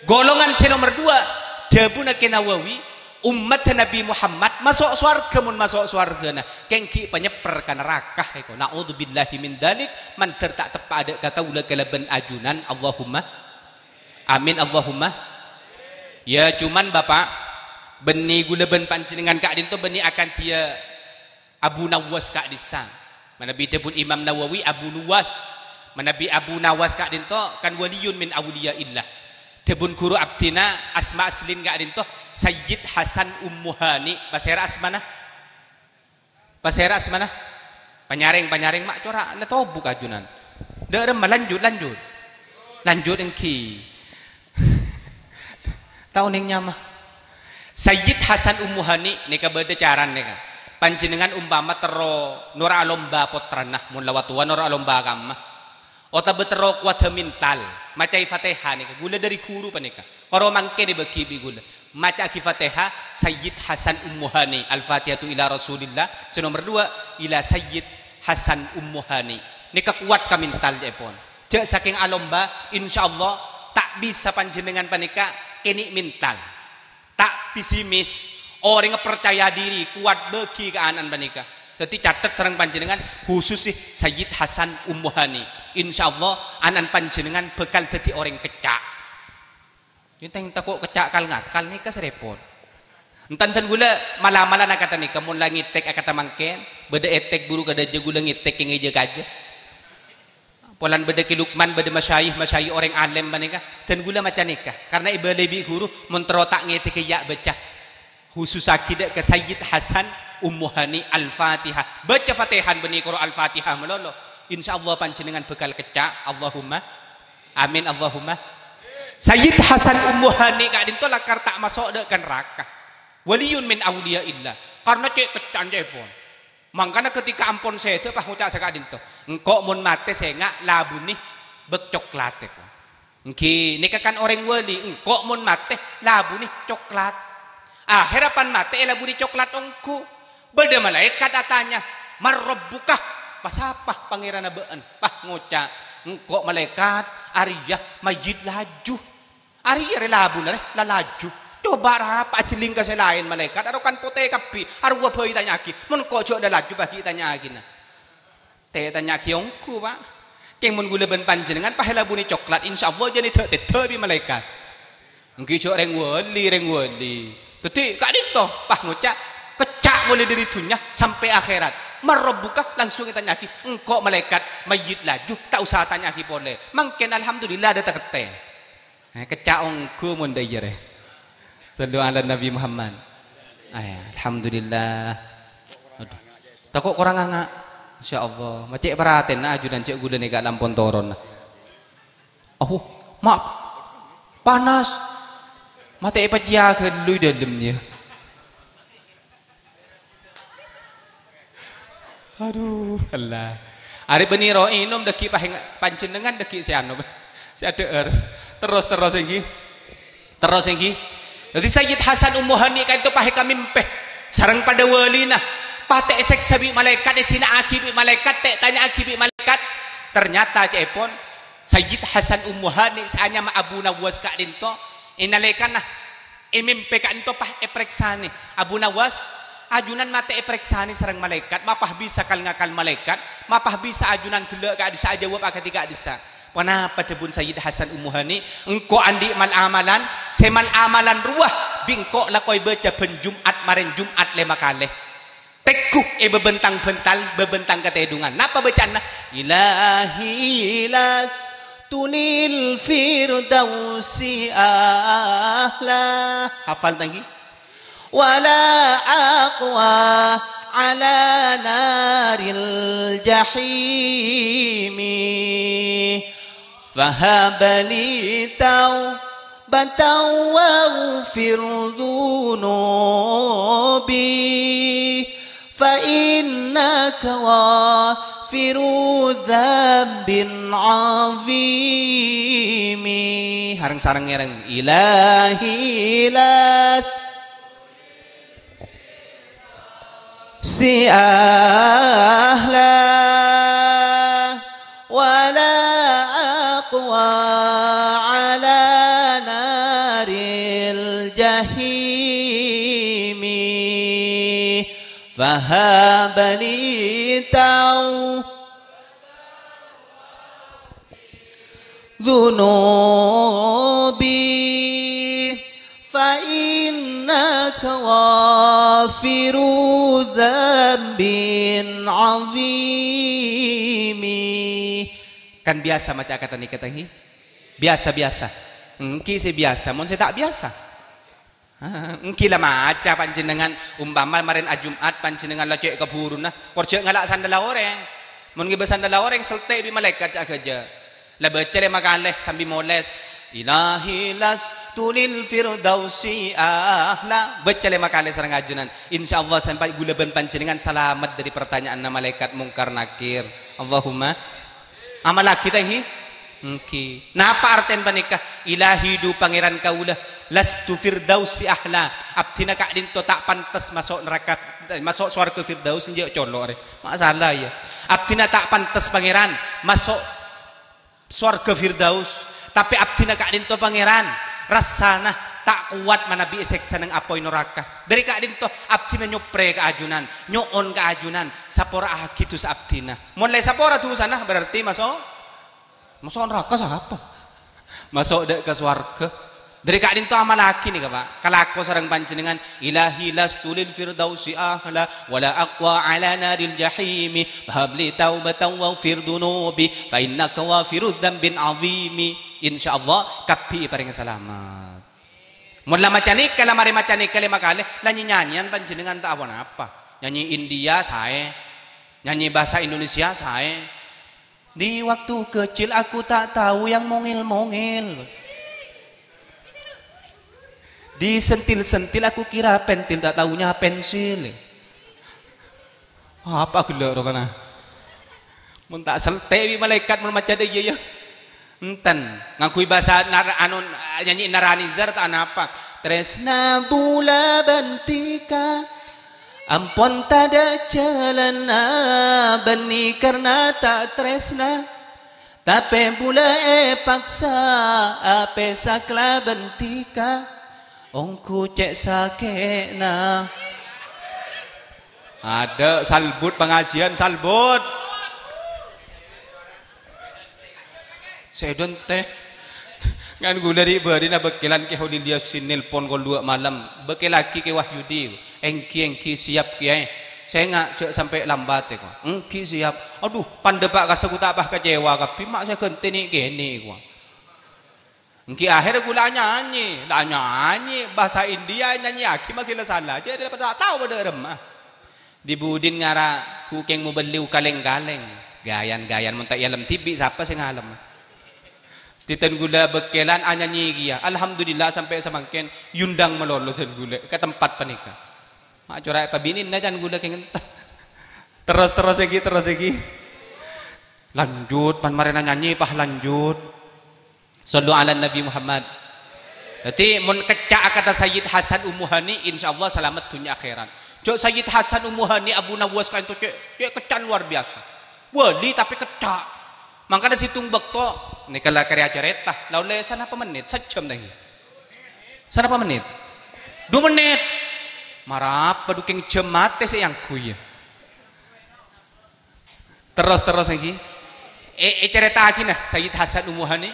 Golongan sè nomer duwâ', dhâbuna Kè Nawawi, ommadhâ Nabi Muhammad maso' sowarghâ mon maso' sowarghâna, kèng ghi' panyèpper ka naraka, èko. Na'udzubillahi min dzalik, mandhâr ta' teppa' dâ' ka kaulâ kalabân ajunan, Allahumma amin, Allahumma. Ya, cuman, Bapa', bânnè ghulâ bân panjhennengngan ka'dinto bânnè akadhi Abu Nawas ka'dissa'. Manabi dhâbuna Imam Nawawi, Abu Nuwas. Manabi Abu Nawas ka'dinto kan waliyun min awliyaillah. Dhâbuna ghuru abdhina, asma asline ka'dinto Sayyid Hasan Ummu Hani. Pasèra asmana? Pasèra asmana? Panyarèng, panyarèng, ma' cora' la tobu' ka ajunan. Dâ' remma, lanjut, lanjut. Lanjut ènggi. Ta' onèng nyama. Sayyid Hasan Ummu Hani nèka bâdâ carana nèka. Panjhennengngan ompama terro noro' alomba pottrana, mon la wâ towa noro' alomba kamma. Otabâ terro kowadhâ mental. Macaè Fatihah nèka, ghulâ dhâri ghuru panèka. Karo mangkèn èbâghi bi' ghulâ. Maca'aghi Fatihah, Sayyid Hasan Ummu Hani. Al-Fatihatu ila Rasulillah. Sè nomer duwâ', ila Sayyid Hasan Ummu Hani. Nèka kowat ka mental, ca'èpon. Jhâ' sakèng alomba, insyaallah, ta' bisa panjhennengngan panèka kènè' mental. Ta' pesimis, orèng percaya diri, kowat bâghi ka ana'na panèka. Dhâddhi catet sareng panjhennengngan, khusus sè Sayyid Hasan Ummu Hani. Insyaallah, ana'na panjhennengngan bhâkal dhâddhi orèng kècca'. Èntèng tako' kècca' kal-ngakal nèka sè rèpot. Èntan dân ghulâ mala-mala akantha nèka, mon la ngètèk akantha mangkèn, bâdâ ètèk buru kadhâjâ ghulâ ngètèk kèngèjâ kajâ. Polana bâdâ Ki Lukman, bâdâ masyayikh, masyayikh orèng alèm panèka. Dân ghulâ maca nèka, karna èbâlâi bi' ghuru, mon terro ta' ngètèkè ya' bâca. Khususaghi dâ' ka Sayyid Hasan Ummu Hani Al-Fatihah. Bâca Fatihah bânnè koro Al-Fatihah malolo. Insyaallah panjhennengngan bhâkal kècca'. Allahumma amin, Allahumma. Sayyid Hasan Ummu Hani ka'dinto lakar ta' maso' dâ' ka naraka. Waliyun min awliyaillah. Karna cè' kècca'an ca'èpon. Mangkana ketika ampon sèdhâ, pas ngoca' sè ka'dinto, "Engko' mon matè sènga' labunè bâk coklat," èko. Èngghi, nèka kan orèng wali, "Engko' mon matè labunè coklat." Akhèrra pan matè èlabunè coklat ongghu. Bâdâ malaèkat atanya, "Man rabbuka?" Pasapa pangèranna bâ'ân? Pas ngoca', "Engko' malaèkat, arèya mayyit laju." Arèya rè labuna rè, la laju. Coba' rapa ajhelling ka sè laèn malaèkat, arokan potè kabbhi, arowa bhâi tanya'aghi. Mon ko' jhâ' la laju bâgi tanya'aghina. Tè tanya'aghi ongghu, Pa'. Kèng mon ghulâ bân panjhennengngan pas èlabunè coklat, insyaallah jhâ' nèdhâ'-tèdhâ' bi' malaèkat. Èngghi jhâ' rèng wali, rèng wali. Dhâddhi ka'dinto pas ngoca', kècca' molaè dhâri dhunnya sampè' akhèrat. "Man rabbuka?" langsung ètanya'aghi, "Engko' malaèkat mayyit laju, ta' osa tanya'aghi polè." Mangkèn alhamdulillah dâ' takèttè. Eh, kècca' ongghu mon dâ' iyâ rè. Shallu ala Nabi Muhammad. Ay, alhamdulillah. Aduh. Tako' korang anga'. Insyaallah. Ma' cè' parhatèna ajunan cè' ghulâ nèka la ampon toron. Oh, ma' panas. Matè èpacèya ghâllu è dâlem, yâ. Aduh, Allah. Arè bânnè ro ènom dâggi' pahèng-, panjhennengngan dâggi' sè anu, sè adhâ'âr. Terros, terros èngghi. Terros èngghi. Dhâddhi Sayyid Hasan Ummu Hani ka'dinto pas èkamèmpè sareng padâ walina. Pas ta' èsèksa bi' malaèkat, èdina'aghi bi' malaèkat, ta' ètanya'aghi bi' malaèkat. Ternyata ca'èpon Sayyid Hasan Ummu Hani sè anyama Abu Nawas ka'dinto, è nalèkana èmèmpè ka'dinto pas èparèksanè. "Abu Nawas, ajunan matè èparèksanè sareng malaèkat, mapah bisa kal-ngakal malaèkat, mapah bisa ajunan ghellâ' ka'dissa' ajâwâb akadhi ka'dissa'." Ponapa dhâbuna Sayyid Hasan Ummu Hani? "Engko' andi' mal-amalan, sè mal-amalan rowa bi' engko' la koy bâca bân Jum'at marèn Jum'at lèma kalè." Tegghu è bâbântang bhântal, bâbântang katèdungan. Napa bâcaanna? "Ilahi lastu lil firdausi ahla." Hafal ta' èngghi? "Wala aqwa ala naril jahimi." Fahab li taubatan waghfir dzunubi, fa innaka ghafiru dzambin azimi. Sareng-sareng ngèrèng, Ilahi las si ahla, wala aqwa ala naril jahimi. Fahab li tau dzunubi, fa innaka ghafiru dzambin azimi. Kan biyasa maca kata nèka, ta' èngghi? Biyasa-biyasa. Èngghi sè biyasa, mon sè ta' biyasa. Ah, èngghi la maca panjhennengngan, umpama marèn Ajum'at panjhennengngan la cè' kabhuruna, kor jhâ' ngala' sandhâlla orèng. Mon ngibâ sandhâlla orèng, sèltè' bi' malaèkat ca' ghâjâ. La bâca lèma kalè sambi molès, "Ilahi lastu lil firdausi ahla." Bâca lèma kalè sareng ajunan. Insyaallah sampè' ghulâ bân panjhennengngan salamet dhâri partanya'anna malaèkat Mungkar Nakir. Allahumma. Amallaghi ta' èngghi? Èngghi. Napa artèna panèka? Ilahi, dhu Pangèran kaulâ, lastu firdausi ahla. Abdhina ka'dhinto ta' pantes maso' naraka, maso' sowarghâ Firdaus, enjâ' colo' arè. Ma' sala, yâ. Abdhina ta' pantes, Pangèran, maso' sowarghâ Firdaus. Tapè abdhina ka'dhinto, Pangèran, rassana ta' kowat manabi èsèksa neng apoy naraka. Dhâri ka'dhinto, abdhina nyoprè ka ajunan, nyo'on ka ajunan, sapora'aghi dhusa abdhina. Mon la èsapora dhusana, berarti maso', maso' naraka sapa? Maso' dâ' ka sowarghâ. Dhâri ka'dhinto amallaghi nèka, Pa'. Kalako sareng panjhennengngan, "Ilahi lastu lil firdausi ahla, wa la aqwa ala naril jahimi, fahabli taubatan waghfir dunubi, fa innaka ghafirudz dzambin azimi." Insyaallah, kabbhi èparèngè salamet. Mon la maca nèka, la marè maca nèka lèma kalè, la nyanyi-nyanyian panjhennengngan ta' apa-napa. Nyanyi India saè, nyanyi bhâsa Indonesia saè. Di waktu kecil aku tak tahu yang mungil-mungil. Disentil-sentil aku kira pentil, tak taunya pensil. Apa ghellâ' rowa kana? Mon ta' sèltè' bi' malaèkat mon maca dâ' iyâ, yâ. Enten. Ngangghuy bhâsa nar-, anu, nyanyi Naranizar ta' anapa. Trèsna bulâ bân dhika. Ampon tadâ' jhâlânna bânnè karna ta' trèsna, tapè bulâ èpaksa apèsa kalabân dhika, ongghu cè' sakè'na. Adâ' salbut pangajiân, salbut. Sè dântè. Ngan ghulâ ri'-bâri'na bâkkèlan Kè Holil Yasin nelpon kol duwâ' malem. Bâkkèlaghi Kè Wahyudi. Èngghi, èngghi, siap, Kèyaè. Sènga' jhâ' sampè' lambat, èko. Èngghi, siap. Adhu, pandhâpa' ka saguta' pas kecewa kabbhi, ma' sè ghântè nè'-kènè', èko. Èngghi, akhèr ghulâ nyanyi. La nyanyi, bhâsa India nyanyiyaghi, ma' ghilâ sala. Jhâ' ta' tao bâdâ remma. Di budin ngara bukeng mobelli kalèng-kalèng. Gayan-gayan mon ta' èalem dhibi' sapa sè ngalem? Titen ghulâ bâkkèlan anyanyi kèya. Alhamdulillah sampè' samangkèn èondhâng malolo dân ghulâ ka tempat panèka. Ma' cora' èpabinèna can ghulâ kèngèng. Terros, terros èngghi, terros èngghi. Lanjut, pan marèna nyanyi, pas lanjut. Shallu ala Nabi Muhammad. Dhâddhi, mon kècca' akadhâ Sayyid Hasan Ummu Hani, insyaallah salamet dhunnya akhèrat. Jhâ' Sayyid Hasan Ummu Hani Abu Nawas ka'dhinto cè', cè' kècca'an luar biasa. Wali tapè kècca'. Mangkana sèttong bâkto, nèka la karè acarèta, la ollè sanapa mennit, sajjhâm ta' èngghi? Sanapa mennit? Dhu mennit. Marapa dhu kèng jhâm matè sè èangghuy, yâ? Terros, terros èngghi. È-, ècarèta'aghina Sayyid Hasan Ummu Hani.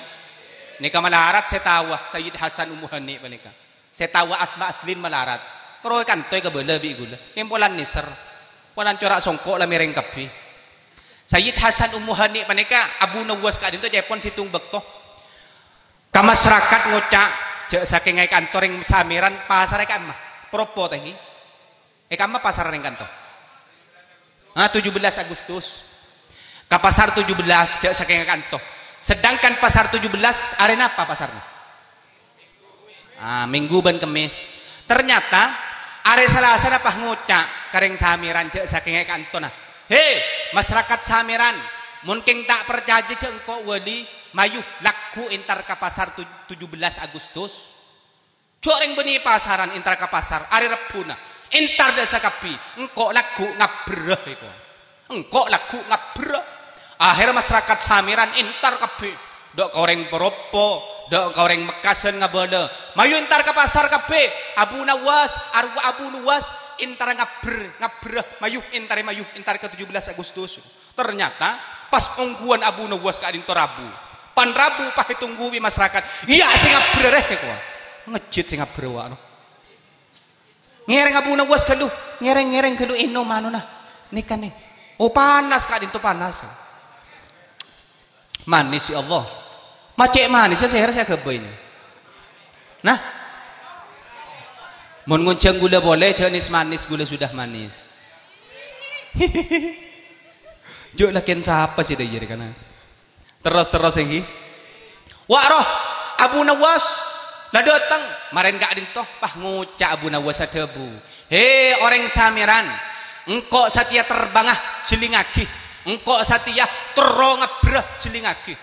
Nèka malarat sè taowa Sayyid Hasan Ummu Hani panèka. Sè taowa asma aslin malarat. Terro èkanto èkabâlâ bi' ghulâ. Kèng polana nèser. Polana cora' songko' la mèrèng kabbhi. Sayyid Hasan Ummu Hani panèka Abu Nawas ka'dhinto ca'èpon sèttong bâkto. Ka masarakat ngoca', jhâ' sakènga è kanto rèng Samèran pasarra è ka'emma. Propo ta' èngghi? È ka'emma pasarra rèng kanto? Ah, tujuh belas Agustus. Ka pasar tujuh belas, jhâ' sakènga è kanto. Sedangkan pasar tujuh belas, arè napa pasarra? Ah, Minggu bân Kemmès. Ternyata, arè Salasana pas ngoca' ka rèng Samèran jhâ' sakènga è kantona. "Hè, masarakat Samèran, mon kèng ta' parcajâ jhâ' engko' wali, mayu lagghu' entar ka pasar tu-, tujuh belas Agustus." Jhâ' rèng bânnè pasaran entar ka pasar, arè Rebbhuna. Entar dâ' sakabbhi, engko' lagghu' ngabbherrâ èko. Engko' lagghu' ngabbherrâ. Akhèr masarakat Samèran entar kabbhi. Dâ' ka orèng Poroppo, dâ' ka orèng Mekkasân ngabâlâ. "Mayu entar ka pasar kabbhi. Abu Nawas, arowa Abu Nuwas, entar ngabber-, ngabbherrâ. Mayu, entarè mayu, entar ka tujuh belas Agustus." Ternyata, pas ongghuwân Abu Nawas ka'dhinto rabu. Pan rabu pas ètongghu bi' masarakat. "Iyâ, sè ngabbherrâ rè," èko. Ngejjhit sè ngabbherrâ wa', no. Ngèrèng Abu Nawas ghâllu, ngèrèng-ngèrèng ghâllu ènom anona. Nèka, nè. Oh, panas ka'dhinto, panas. Manis, ya Allah. Ma' cè' manis, ya, sèhèr sè aghâbây nè. Nah. Mon ngonjhâng ghulâ polè, jhâ' nès-manis, ghulâ sudah manis. Jhâ' lakèn sapa sè dâjâr kana? Terros-terros èngghi. Wa' roh, Abu Nawas la dâteng, marèn ka'dhinto, pas ngoca' Abu Nawas adhâbu, "Hè, orèng Samèran, engko' satèya terbhângnga, jhellingngaghi. Engko' satèya terro ngabbherrâ, jhellingngaghi."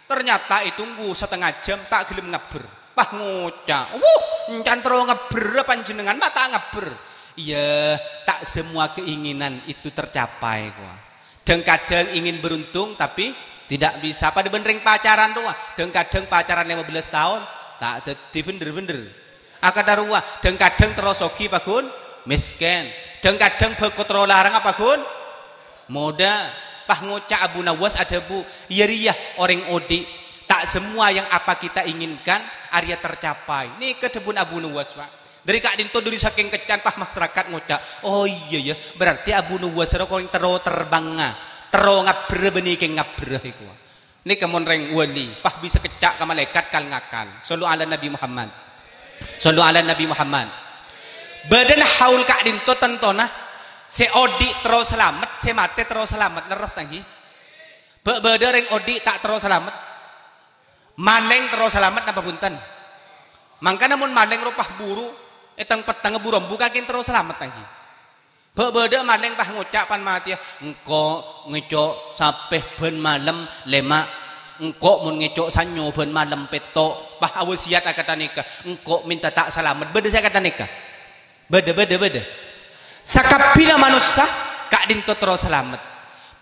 Ternyata ètunggu satengnga jam, ta' ghellem ngabbher. Pas ngoca', "Wuh, èncan terro ngabbherra panjhennengngan, ma' ta' ngabbher." Iyâ, tak semua keinginan itu tercapai, kowa. Dhâng-kadhâng ingin beruntung, tapi tidak bisa. Padâ bân rèng pacaran, rowa. Dhâng-kadhâng pacaran lèma bellâs taon, ta' dhâddhi bhendher-bhendher. Akadhâ rowa, dhâng-kadhâng terro soghi, paghun mèskèn. Dhâng-kadhâng bhâko terro larangnga, paghun modhâ. Pas ngoca' Abu Nawas adhâbu, "Iyâ rèya orèng odi'. Tak semua yang apa kita inginkan, arèya tercapai." Nèka dhâbuna Abu Nawas, Pak. Dâri ka'dinto, dâri sakèng kecca'an, pas masyarakat ngoca', "Oh iyâ, yâ, berarti Abu Nuwas rowa orèng terro terbangnga, terro ngabbherra bânnè kèng ngabbherra èkowa." Nèka mon rèng wali, pas bisa kecca' ka malaèkat kal-ngakal. Shallu ala Nabi Muhammad. Shallu ala Nabi Muhammad. Bâdâna haul ka'dinto tantona, sè odi' terro salamet, sè matè terro salamet. Lerres, ta' ènggi? Bâ' bâdâ rèng odi' ta' terro salamet? Malèng terro salamet napa bhunten? Mangkana mon malèng rowa pas buru, èteng-pettengnga buru ambu kakèng terro salamet, ta' ènggi? Bâ' bâdâ malèng pas ngoca' pan matèya, "Engko' ngèco' sapè bân malem lèma', engko' mon ngèco' sanyo bân malem pètto'." Pas awasiyat akadhâ' nèka, "Engko' mènta ta' salamet." Bâdâ sè akadhâ' nèka? Bâdâ, bâdâ, bâdâ. Sakabbhina manossa ka'dinto terro salamet.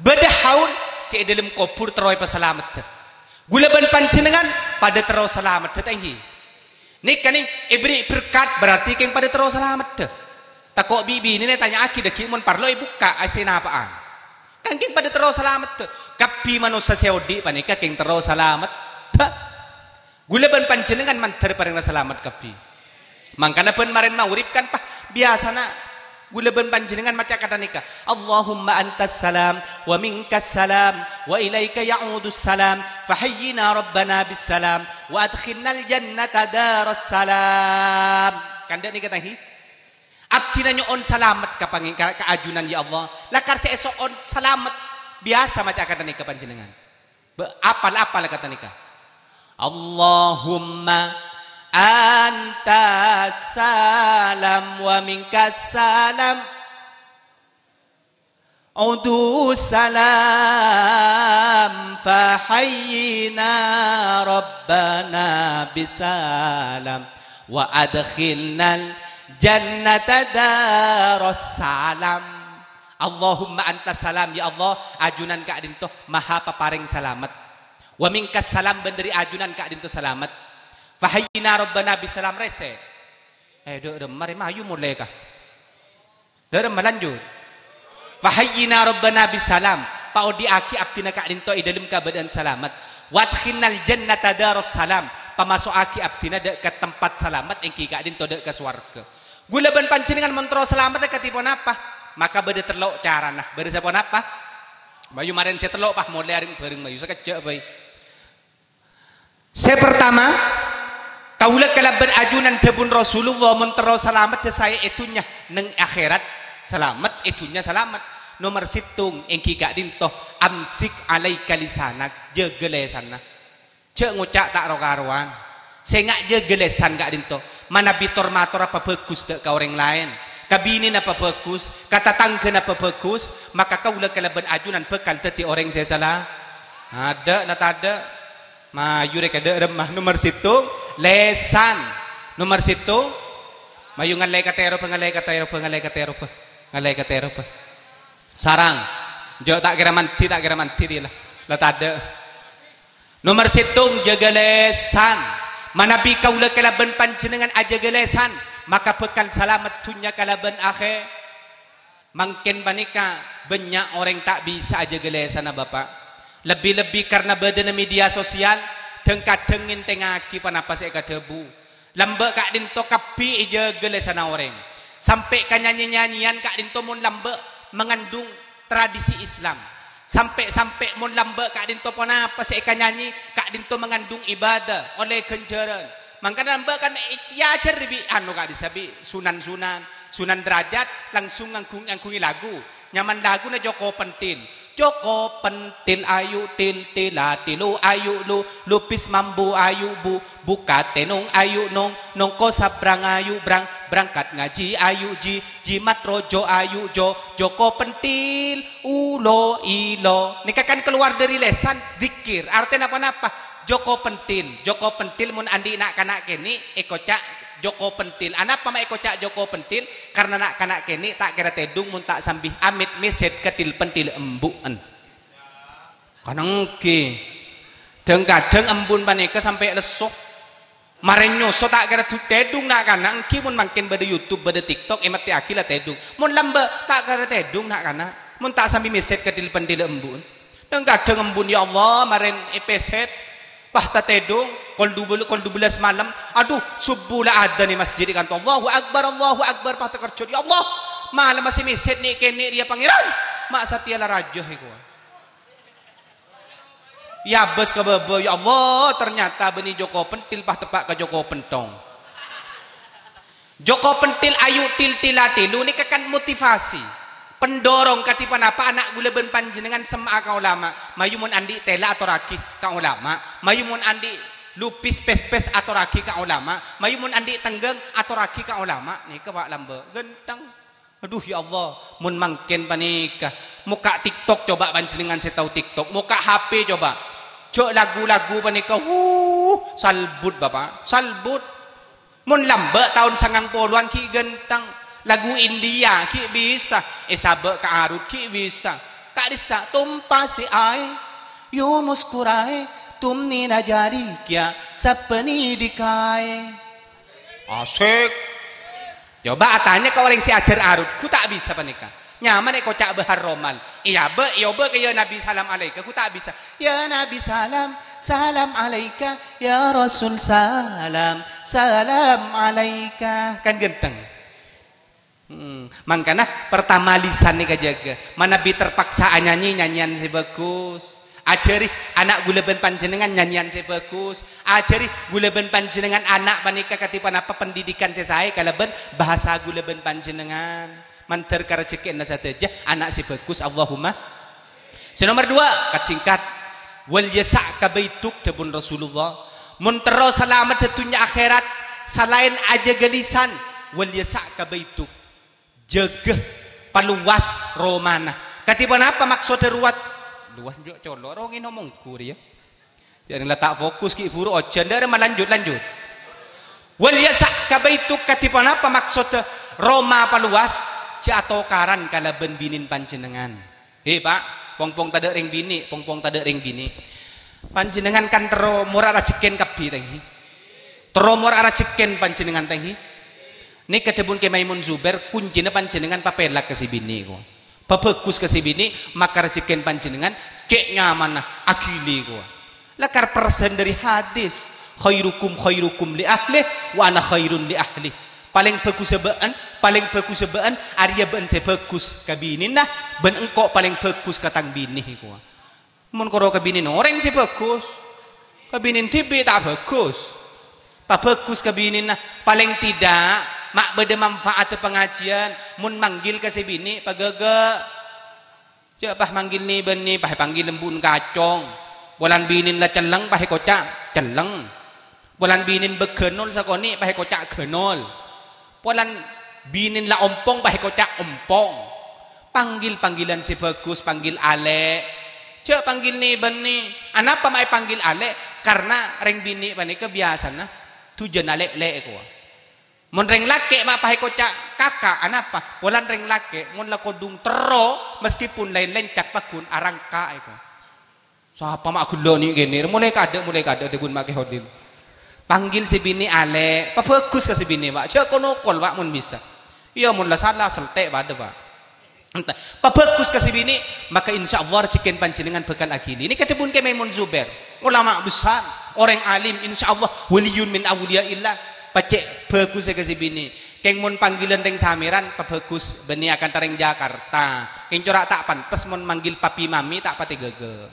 Bâdâ haul sè è dâlem kobhur terro èpasalameddhâ. Ghulâ bân panjhennengngan padâ terro salameddhâ, ta' ènggi? Nèka nè, èbèrri' berkat, berarti kèng padâ terro salameddhâ. Tako' bi'-binèna ètanya'aghi, dâggi' mon parlo èbukka' sè napa'an. Kan kèng padâ terro salameddhâ. Kabbhi manossa sè odi' panèka kèng terro salameddhâ. Ghulâ bân panjhennengngan mandhâr parèngna salamet kabbhi. Mangkana bân marèn maghrib kan, pas, biyasana ghulâ bân panjhennengngan maca kata nèka, "Allahumma antas salam, wa minkas salam, wa ilaika ya'udus salam, fahayyina rabbana bis salam, wa adkhilnal jannata daras salam." Kan dâ' nèka, ta' ènggi? Abdhina nyo'on salamet ka pangè-, ka, ka ajunan, ya Allah. Lakar sè èso'on salamet, biyasa maca kata nèka panjhennengngan. Bâ-, apal-apal kata nèka. Allahumma antas salam wa minkas salam. Udus salam fahayyina rabbana bisalam. Wa adkhilnal jannata daras salam. Allahumma antas salam, ya Allah, ajunan ka'dinto maha paparèng salamet. Wa minkas salam, bân dâri ajunan ka'dinto salamet. Fahayyina rabbana bisalam, rèsè. Eh, dâ' remma rè mayu molè ka. Dâ' remma lanjut. Fahayyina rabbana bisalam, paodi'aghi abdhina ka'dinto è dâlem kabâdâ'ân salamet. Wa adkhilnal jannata daras salam, pamaso'aghi abdhina dâ' ka tempat salamet, ènggi ka'dinto dâ' ka sowarghâ. Ghulâ bân panjhennengngan mon terro salamet akadhi ponapa? Maka bâdâ tello' carana. Bâdâ saponapa? Mayu marèn sè tello' pas molè areng-bhâreng mayu sakejjhâ' bhâi. Sè partama, kaulâ kalabân ajunan dhâbuna Rasulullah mon terro salamet saè è dhunnya neng akhèrat salamet, è dhunnya salamet. Nomer sèttong ènggi ka'dinto, amsik alaika lisanak, jâgâ lèsanna. Jhâ' ngoca' ta' ro-karowan. Sènga' jâgâ lèsan ka'dinto. Manabi tor-matorra pabhâghus dâ' ka orèng laèn. Ka binèna pabhâghus, ka tatangghâna pabhâghus, maka kaulâ kalabân ajunan bhâkal dhâddhi orèng sè sala. Adâ' la tadâ'. Mayu rè kadâ' remma. Nomer sèttong, lèsan. Nomer sèttong, mayu ngallè ka tèropa, ngallè ka tèropa, ngallè ka tèropa. Ngallè ka tèropa. Sarang. Jhâ' ta' kèra mandhi, ta' kèra mandhi, rè la. La tadâ'. Nomer sèttong, jâgâ lèsan. Manabi kaulâ kalabân panjhennengngan ajâgâ lèsan, maka bhâkal salamet dhunnya kalabân akhè-. Mangkèn panèka bânnya' orèng ta' bisa ajâgâ lèsanna, Bapa'. Lebbi-lebbi karna bâdâna media sosial, dhâng-kadhâng ngèntèngngaghi ponapa sè èkadhâbu. Lambâ' ka'dinto kabbhi èjâgâ lèsanna orèng. Sampè' ka nyanyi-nyanyian ka'dinto mon lambâ' mangandung tradisi Islam. Sampè'-sampè' mon lambâ' ka'dinto ponapa sè èkanyanyè ka'dinto mangandung ibadah, ollè ghânjhârân. Mangkana lambâ' kan è-, èajhâr bi' anu ka'dissa' bi' sunan-sunan, Sunan Derajat langsung nganggung-, nganggungè lagu. Nyaman laguna Joko Pentil. Joko Pentil ayu til tila tilu ayu lu, lupis mambu ayu bu, buka tenung ayu nung, nungko sabrang ayu brang, berangkat ngaji ayu ji, jimat rojo ayu jo, Joko Pentil, ulo ilo. Nèka kan keluar dâri lèsan, dzikir. Artèna ponapa? Joko Pentil, Joko Pentil mon andi' na'-kana' kènè' èkoca' Joko Pentil. Anapa ma' èkoca' Joko Pentil? Karna na'-kana' kènè' ta' kèra tèdung mon ta' sambi amèt mèsèt ka dhil-pendhil embu'en. Kan èngghi. Dhâng-kadhâng embun panèka sampè' lesso. Marèn nyoso ta' kèra du-, tèdung na'-kana', èngghi mon mangkèn bâdâ YouTube, bâdâ TikTok, èmettè'aghi la tèdung. Mon lambâ' ta' kèra tèdung na'-kana', mon ta' sambi mèsèt ka dhil-pendhil embu'en. Dhâng-kadhâng embun, "Ya Allah, marèn èpèsèt. Pas ta' tèdung, kol dubel-, kol dubellâs malem. Adhu, subuh la adzan è masjid è kanto. Allahu Akbar, Allahu Akbar, pas ta' kerjhât. Ya Allah, malem masè mèsèt nè'-kènè' rèya Pangèran. Ma' satèya la rajâ èkowa." Èabâs ka bâbâ, "Ya Allah, ternyata bânnè Joko Pentil pas teppa' ka Joko Pentong." Joko Pentil ayu til-tila tèlo nèka kan motivasi, pendorong kadhi ponapa ana' ghulâ bân panjhennengngan semma'a ka ulama. Mayu mon andi' tèla atorraghi ka ulama, mayu mon andi' lupis pès-pès atorraghi ka ulama, mayu mon andi' tengghâng atorraghi ka ulama. Nèka, Pak, lambâ' ghântheng. Adhu, ya Allah, mon mangkèn panèka, mokka' TikTok coba panjhennengngan sè tao TikTok, mokka' H P coba. Jhâ' lagu-lagu panèka, wuh, salbut, Bapak, salbut. Mon lambâ' taon sangang polowan ghi' ghântheng, lagu India ghi' bisa, èsabâ' ka arut ghi' bisa. Ka'dissa', "Tum pasi ae, yo muskurae, tumni na jadi kya sapni dikae." Asik. Coba atanya ka orèng sè ajhâr arut, ghu ta' bisa panèka. Nyaman èkoca' Bahar Romal. Èabâ', èobâ' ka "Ya Nabi salam alaika", ghu ta' bisa. "Ya Nabi salam, salam alaika. Ya Rasul salam, salam alaika." Kan ghântheng. Hmm, mangkana pertama lisan nèka jâgâ. Manabi terpaksa anyanyi, nyanyian sè bhâghus. Ajhâri ana' ghulâ bân panjhennengngan nyanyian sè bhâghus. Ajhâri ghulâ bân panjhennengngan ana' panèka kadhi ponapa pendidikan sè saè kalabân bhâsa ghulâ bân panjhennengngan. Mandhâr ka rajhekkèna sadhâjâ, ana' sè bhâghus, Allahumma. Sè nomer dua, kat-singkat. "Wal yasa' ka baituk," dhâbuna Rasulullah. "Mon terro salamet è dhunnya akhèrat, salaèn ajâgâ lisan, wal yasa' ka baituk." Jâgâ, paluwas romana. Kadhi ponapa maksodda ruwat? Luwas jhâ' colo', rongèng omong ghuru, ya. Jhâ' la ta' fokus ghi' buru ojhân, dâ' remma lanjut, lanjut. "Wal yasa' ka baituk," kadhi ponapa maksodda roma paluwas? Jhâ' atokaran kalabân binèn panjhennengngan. He, Pak, pong-pong tadâ' rèng binè', pong-pong tadâ' rèng binè'. Panjhennengngan kan terro mora rajhekkèn kabbhi, tèngghi. Terro mora rajhekkèn panjhennengngan, tèngghi. Nèka dhâbuna Kè Maimun Zubair, kuncina panjhennengngan papèlak ka sè binè', ko. Pabhâghus ka sè binè', maka rajhekkèn panjhennengngan cè' nyamana aghili, ko. Lakar persen dâri hadis, "Khairukum khairukum li ahlih, wa ana khairun li ahli." Palèng bhâghussa bâ'ân, palèng bhâghussa bâ'ân, arèya bâ'ân sè bhâghus ka binèna, bân engko' palèng bhâghus ka tang binè, ko. Mon koro ka binèna orèng sè bhâghus, ka binèna dhibi' ta' bhâghus. Pabhâghus ka binèna, palèng tidak ma' bâdâ manfaat pangajiân, mon manggil ka sè binè', paghâghâ. Jhâ' pas manggil nè-bânnè, pas èpanggil embu'en kacong. Polana binèna la celleng, pas èkoca' celleng. Polana binèna bâghânol sakonè', pas èkoca' ghânol. Polana binèna la ompong, pas èkoca' ompong. Panggil-panggilan sè bhâghus, panggil alè'. Jhâ' panggil nè-bânnè. Anapa ma' èpanggil alè'? Karna rèng binè' panèka biyasana dhujân alè'-lè', ko. Mon rèng lakè' ma' pas èkoca' kaka', anapa? Polana rèng lakè' mon la kodhung terro, meskipun la èlèncak pagghun arangka', ko. Sapa ma' ghellâ' nè'-kènè', molaè kaadâ', molaè kaadâ', dhâbuna Ma' Kè Holil. Panggil sè binè' alè', pabhâghus ka sè binè', Pak. Jhâ' ko-nokol, Pak, mon bisa. Iyâ, mon la sala, seltè' padâ, Pak. Enta, pabhâghus ka sè binè', maka insyaallah rajhekkèna panjhennengngan bhâkal aghili. Nèka dhâbuna Kè Maimun Zubair, ulama besar, orèng alim, insyaallah waliyun min auliyaillah. Pacè' bhâghussa ka sè binè'. Kèng mon panggilan rèng Samèran, pabhâghus bânnè akanta rèng Jakarta. Kèng cora' ta' pantes mon manggil papi mami ta' patè ghâghâ.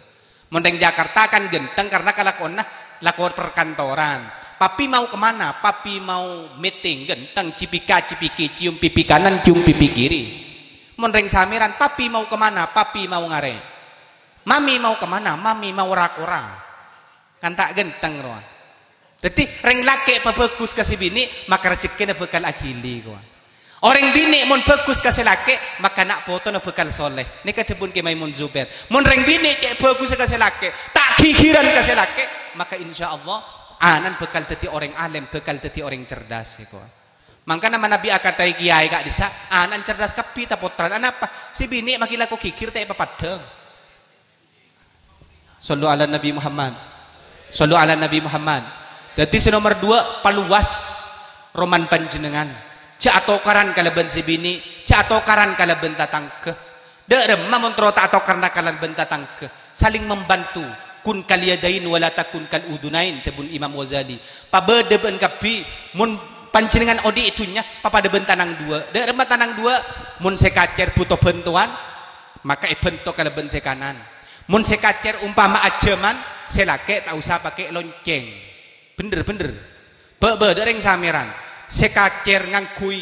Mon rèng Jakarta kan ghântheng karna kalakowanna lako perkantoran. "Papi mau kemana?" "Papi mau meeting." Ghântheng, "Cipika, cipiki, cium pipi kanan, cium pipi kiri." Mon rèng Samèran, "Papi mau kemana?" "Papi mau ngarè." "Mami mau kemana?" "Mami mau ra-kora." Kan ta' ghântheng rowa. Dhâddhi, rèng lakè' pabhâghus ka sè binè', maka rajhekkèna bhâkal aghili, kowa. Orèng binè' mon bhâghus ka sè lakè', maka na' potona bhâkal soleh. Nèka dhâbuna Kè Maimun Zubair. Mon rèng binè' cè' bhâghussa ka sè lakè', ta' ghighirân ka sè lakè', maka insyaallah ana'na bhâkal dhâddhi orèng alèm, bhâkal dhâddhi orèng cerdas, èko. Mangkana manabi akadhi kiyaè ka'dissa', ana'na cerdas kabbhi ta' pottrana. Anapa? Sè binè' maghi lako ghighir ta' èpapaddhâng. Shallu ala Nabi Muhammad. Shallu ala Nabi Muhammad. Dhâddhi sè nomer duwâ', paluwas romana panjhennengngan. Jhâ' atokaran kalabân sè binè', jhâ' atokaran kalabân tatangghâ. Dâ' remma mon terro ta' atokaran kalabân tatangghâ. Saling membantu. "Kun kal yadain wa la takun kal udunain," dhâbuna Imam Ghazali. Pabâdâ bân kabbhi, mon panjhennengngan odi' è dhunnya, papadâ bân tanang duwâ'. Dâ' remma tanang duwâ', mon sè kacèr bhuto bhântowan, maka èbhânto kalabân sè kanan. Mon sè kacèr ompama ajhâman, sè lakè' ta' osa pakè loncèng. Bhender, bhender. Bâ-, bâdâ rèng Samèran. Sè kacèr ngangghuy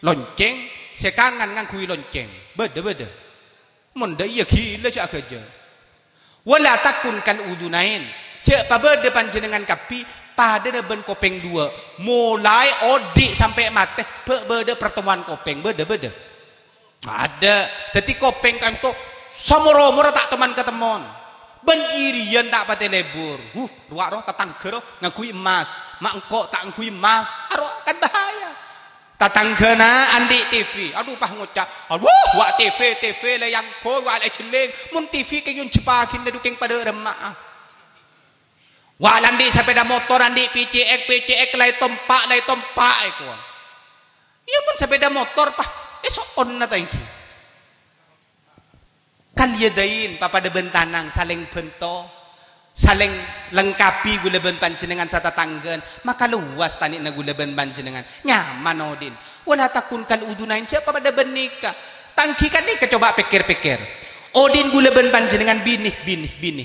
loncèng, sè kanan ngangghuy loncèng. Bâdâ, bâdâ. Mon dâ' iyâ ghilâ jhâ' ghâjâ. "Wa la takun kal udunain." Jhâ' pabâdâ panjhennengngan kabbhi padâna bân kopèng duwâ'. Molaè odi' sampè' matè, bâ-, bâdâ pertemuan kopèng. Bâdâ, bâdâ. Adâ', dhâddhi kopèng kanto samoro-moro ta' toman katemmon. Bân iriyan ta' patè lebur. Huh, rowa rowa tatangghâ rowa ngangghuy emmas. Ma' engko' ta' ngangghuy emmas. Arowa kan bahaya. Tatangghâna andi' T V. Adhu, pas ngoca', "Adhu, wa' T V, T V la èangghuy, wa' la èjhelling." Mon T V kèng èonjhâpaghi la dhu kèng padâ remma'a. Wa' la andi' sapèda motor, andi' P C X, P C X la ètompa', la ètompa' èko. Iyâ, mon sapèda motor, pas, èso'onna ta' ènggi. Kal yadain, papadâ bân tanang, salèng bhânto, salèng lengkapi ghulâ bân panjhennengngan satatangghâna, maka lowas tanè'na ghulâ bân panjhennengngan, nyaman odi'na. Wa la takun kal udunain, jhâ' papadâ bân nèka. Tangghi kan nèka, coba pèkkèr-pèkkèr. Odi'na ghulâ bân panjhennengngan binè, binè, binè.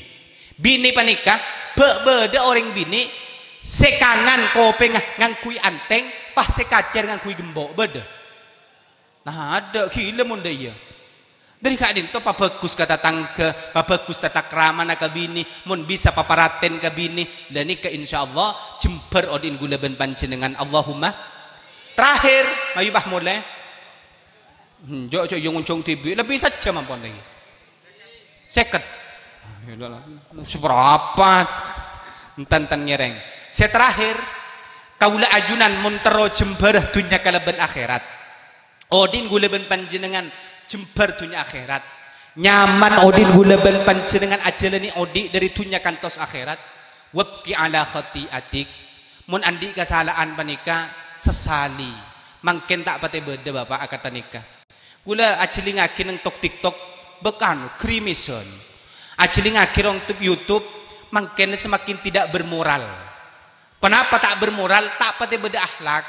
Binè panèka, bâ-, bâdâ orèng binè sè kanan kopèngnga ngangghuy antèng, pas sè kacèr ngangghuy gembok, bâdâ. Nah, adâ' ghilâ mon dâ' iyâ. Dâri ka'dinto pabhâghus ka tatangghâ, pabhâghus tatakramana ka binè, mon bisa paparatèn ka binè, la nèka insyaallah jembhâr odi'na ghulâ bân panjhennengngan. Allahumma. Terakhir, mayu, bah, molè. Hmm, jo', jo', iyâ ngonjhâng dhibi', lebbi sajjhâm ampon lagi. Sèket. Saporapa? Enten-enten ngèrèng. Sè terakhir, kaulâ ajunan mon terro jembhârâ dhunnya kalabân akhèrat. Odi'na ghulâ bân panjhennengngan jembhâr dhunnya akhèrat. Nyaman odi'na ghulâ bân panjhennengngan ajhâlânè odi' dâri dhunnya kantos akhèrat. Wabki ala khati'atik. Mon andi' kasala'an panèka, sesali. Mangkèn ta' patè bâdâ, Bapa', akadhi nèka. Ghulâ ajhellingngaghi neng tok-TikTok, bâk anu, grimèsan. Ajhellingngaghi neng YouTube, mangkèn semakin tidak bermoral. Ponapa ta' bermoral? Ta' patè bâdâ akhlak.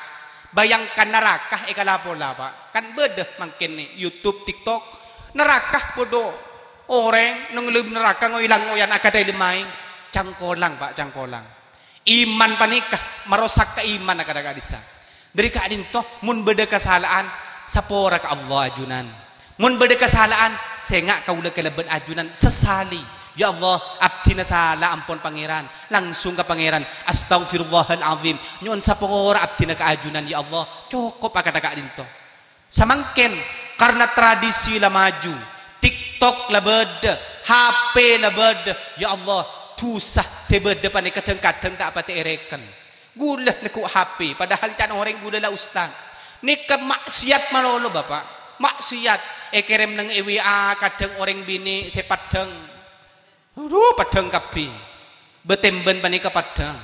Bayangkan naraka èkala pola, Pak. Kan bâdâ mangkèn nè, YouTube, TikTok, naraka bâdâ orèng neng è dâlem naraka ngoy-langoyan akadhi lem aèng. Cangkolang, Pak, cangkolang. Iman panèka marosak ka iman akadhi ka'dissa'. Dâri ka'dinto, mon bâdâ kasala'an, sapora ka Allah ajunan. Mon bâdâ kasala'an, sènga' kaulâ kalabân ajunan sesali. Ya Allah, abdhina sala ampon Pangèran. Langsung ka Pangèran, "Astaghfirullahal azim. Nyo'on sapora abdhina ka ajunan, ya Allah." Cokop akadhi ka'dinto. Samangkèn, karna tradisi la maju, TikTok la bâdâ, H P la bâdâ. Ya Allah, dhusa sè bâdâ panèka dhâng-kadhâng ta' patè èrèken. Ghulâ neggu' H P, padahal can orèng ghulâ la ustad. Nèka maksiat malolo, Bapa'. Maksiat. Èkèrèm neng è W A kadhâng orèng binè' sè paddhâng. Adhu, paddhâng kabbhi. Bâtèmbân panèka paddhâng.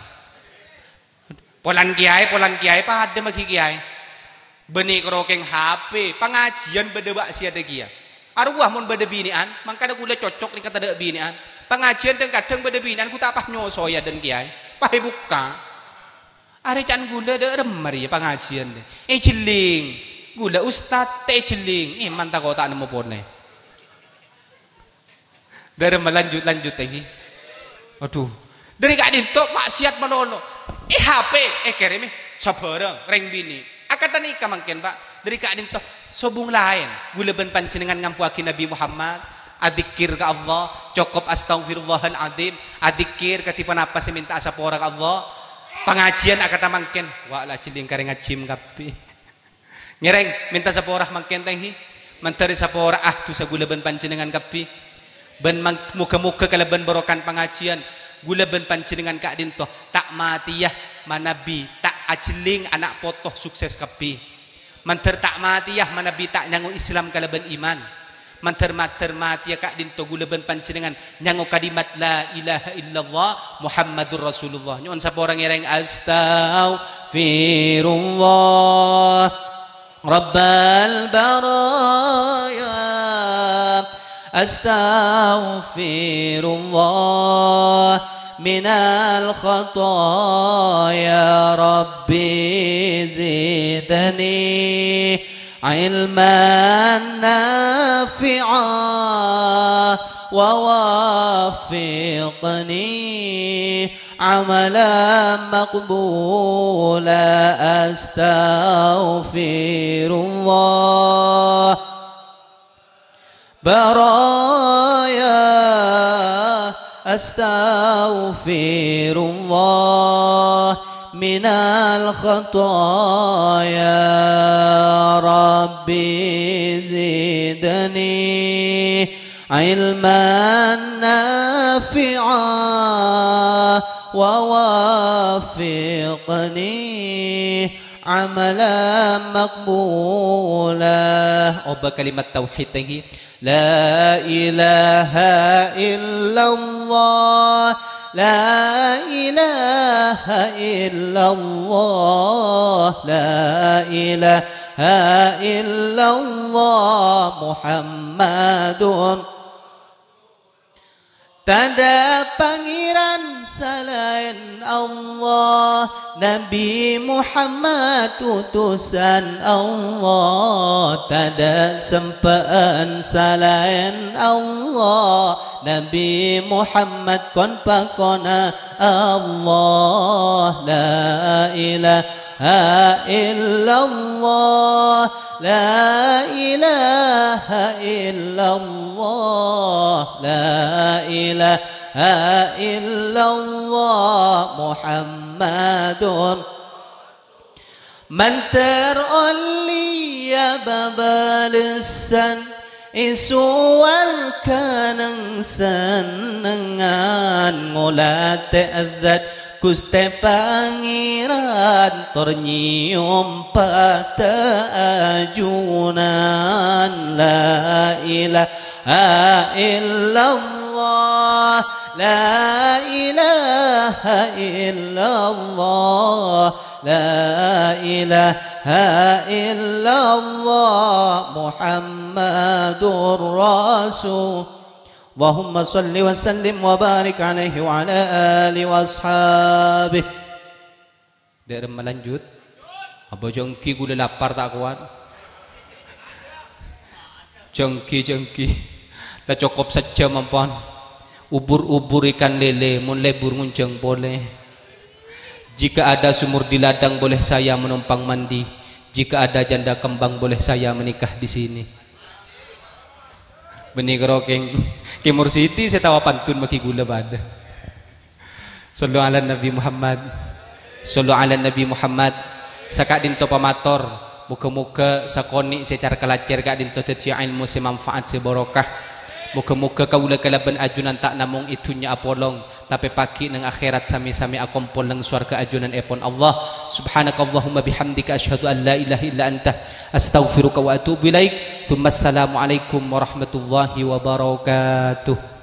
Polana kiyaè, polana kiyaè, padâ maghi kiyaè. Bânnè karo kèng H P, pangajiyân bâdâ maksiaddhâ kèya. Arowa mon bâdâ binè'an, mangkana ghulâ cocok nèka tadâ' binè'an. Pangajiyân dhâng-kadhâng bâdâ binè'an, ghu ta' pas nyosoya dân kiyaè. Pas èbukka'. Arè can ghulâ dâ' remma rèya pangajiyân. Èjhelling. Ghulâ ustad, ta' èjhelling. Iman tako' ta' nemmo polè. Dâ' remma lanjut, lanjut lagi. Adhu. Dâri ka'dinto maksiat malolo. È H P, èkèrèmè sabhârâng, rèng binè'. Akadhi nèka mangkèn, Pak. Dâri ka'dinto sobung laèn. Ghulâ bân panjhennengngan ngampoaghi Nabi Muhammad. Adzikir ka Allah. Cokop astaghfirullahal azim. Adzikir kadhi ponapa sè mènta'a sapora ka Allah. Pangajiyân akadhi mangkèn. Wa' la jhelling karè ngajim kabbhi. Ngèrèng, mènta sapora mangkèn tèngghi. Mandhâr èsapora'a dhusa ghulâ bân panjhennengngan kabbhi. Bân mang-, moghâ-moghâ kalabân barokah pangajiyân, ghulâ bân panjhennengngan ka'dinto ta' matèya manabi ta' ajhelling ana' poto sukses kabbhi. Mandhâr ta' matèya manabi ta' nyango Islam kalabân iman. Mandhâr-mandhâr matèya ka'dinto ghulâ bân panjhennengngan nyango kalimat la ilaha illallah Muhammadur Rasulullah. Nyo'on sapora ngèrèng, astaghfirullah rabbal baraya. Astaghfirullah minal khataya. Rabbi zidni ilman nafi'a wa waffiqni amalan maqbula. Astaghfirullah baraya. Astaghfirullah minal khataya. Rabbi zidni ilman nafi'a wa waffiqni amalan maqbula. Obâ kalimat tauhid tèngghi. La ilaha illallah, la ilaha illallah, la ilaha illallah Muhammadun. Tadâ' pangèran salaèn Allah, Nabi Muhammad utusan Allah. Tadâ' sembhâ'ân salaèn Allah, Nabi Muhammad kon-pakonna Allah. La ilaha illallah, la ilaha illallah, la ilaha illallah Muhammadun. Mandhâr ollè abâbâlessan è sowarghâ neng-sennengngan, ngolatè' adzat Ghustè Pangèran, tor nyèyom padâ ajunan. La ilaha illallah, la ilaha illallah, la ilaha illallah Muhammadur Rasul. Allahumma shalli wa sallim wa barik alaihi wa ala alihi wa ashabihi. Dâ' remma lanjut. Apa jhâ' ènggi ghulâ lapar ta' kowat. Jhâ' ènggi, jhâ' ènggi. La cokop sajjhâm ampon. Ubur-ubur ikan lele, mon lebur ngonjhâng polè. Jika ada sumur di ladang, boleh saya menumpang mandi. Jika ada janda kembang, boleh saya menikah di sini. Bânnè karo Kèng, Kèng Mursidi sè tao apantun maghi ghulâ padâ. Shallu ala Nabi Muhammad. Shallu ala Nabi Muhammad. Saka'dinto pamator, moghâ-moghâ sakonè' sè car-kalajâr ka'dinto dhâddhiyâ ilmu sè manfaat, sè barokah. Moghâ-moghâ kaulâ kalabân ajunan ta' namong è dhunnya apolong, tapè pagghi' neng akhèrat sami-sami akompol neng sowarghâ ajunanèpon Allah. Subhanakallahumma bihamdika, asyhadu an la ilaha illa anta, astaghfiruka wa atubu ilaik. Tsumma assalamualaikum warahmatullahi wabarakatuh.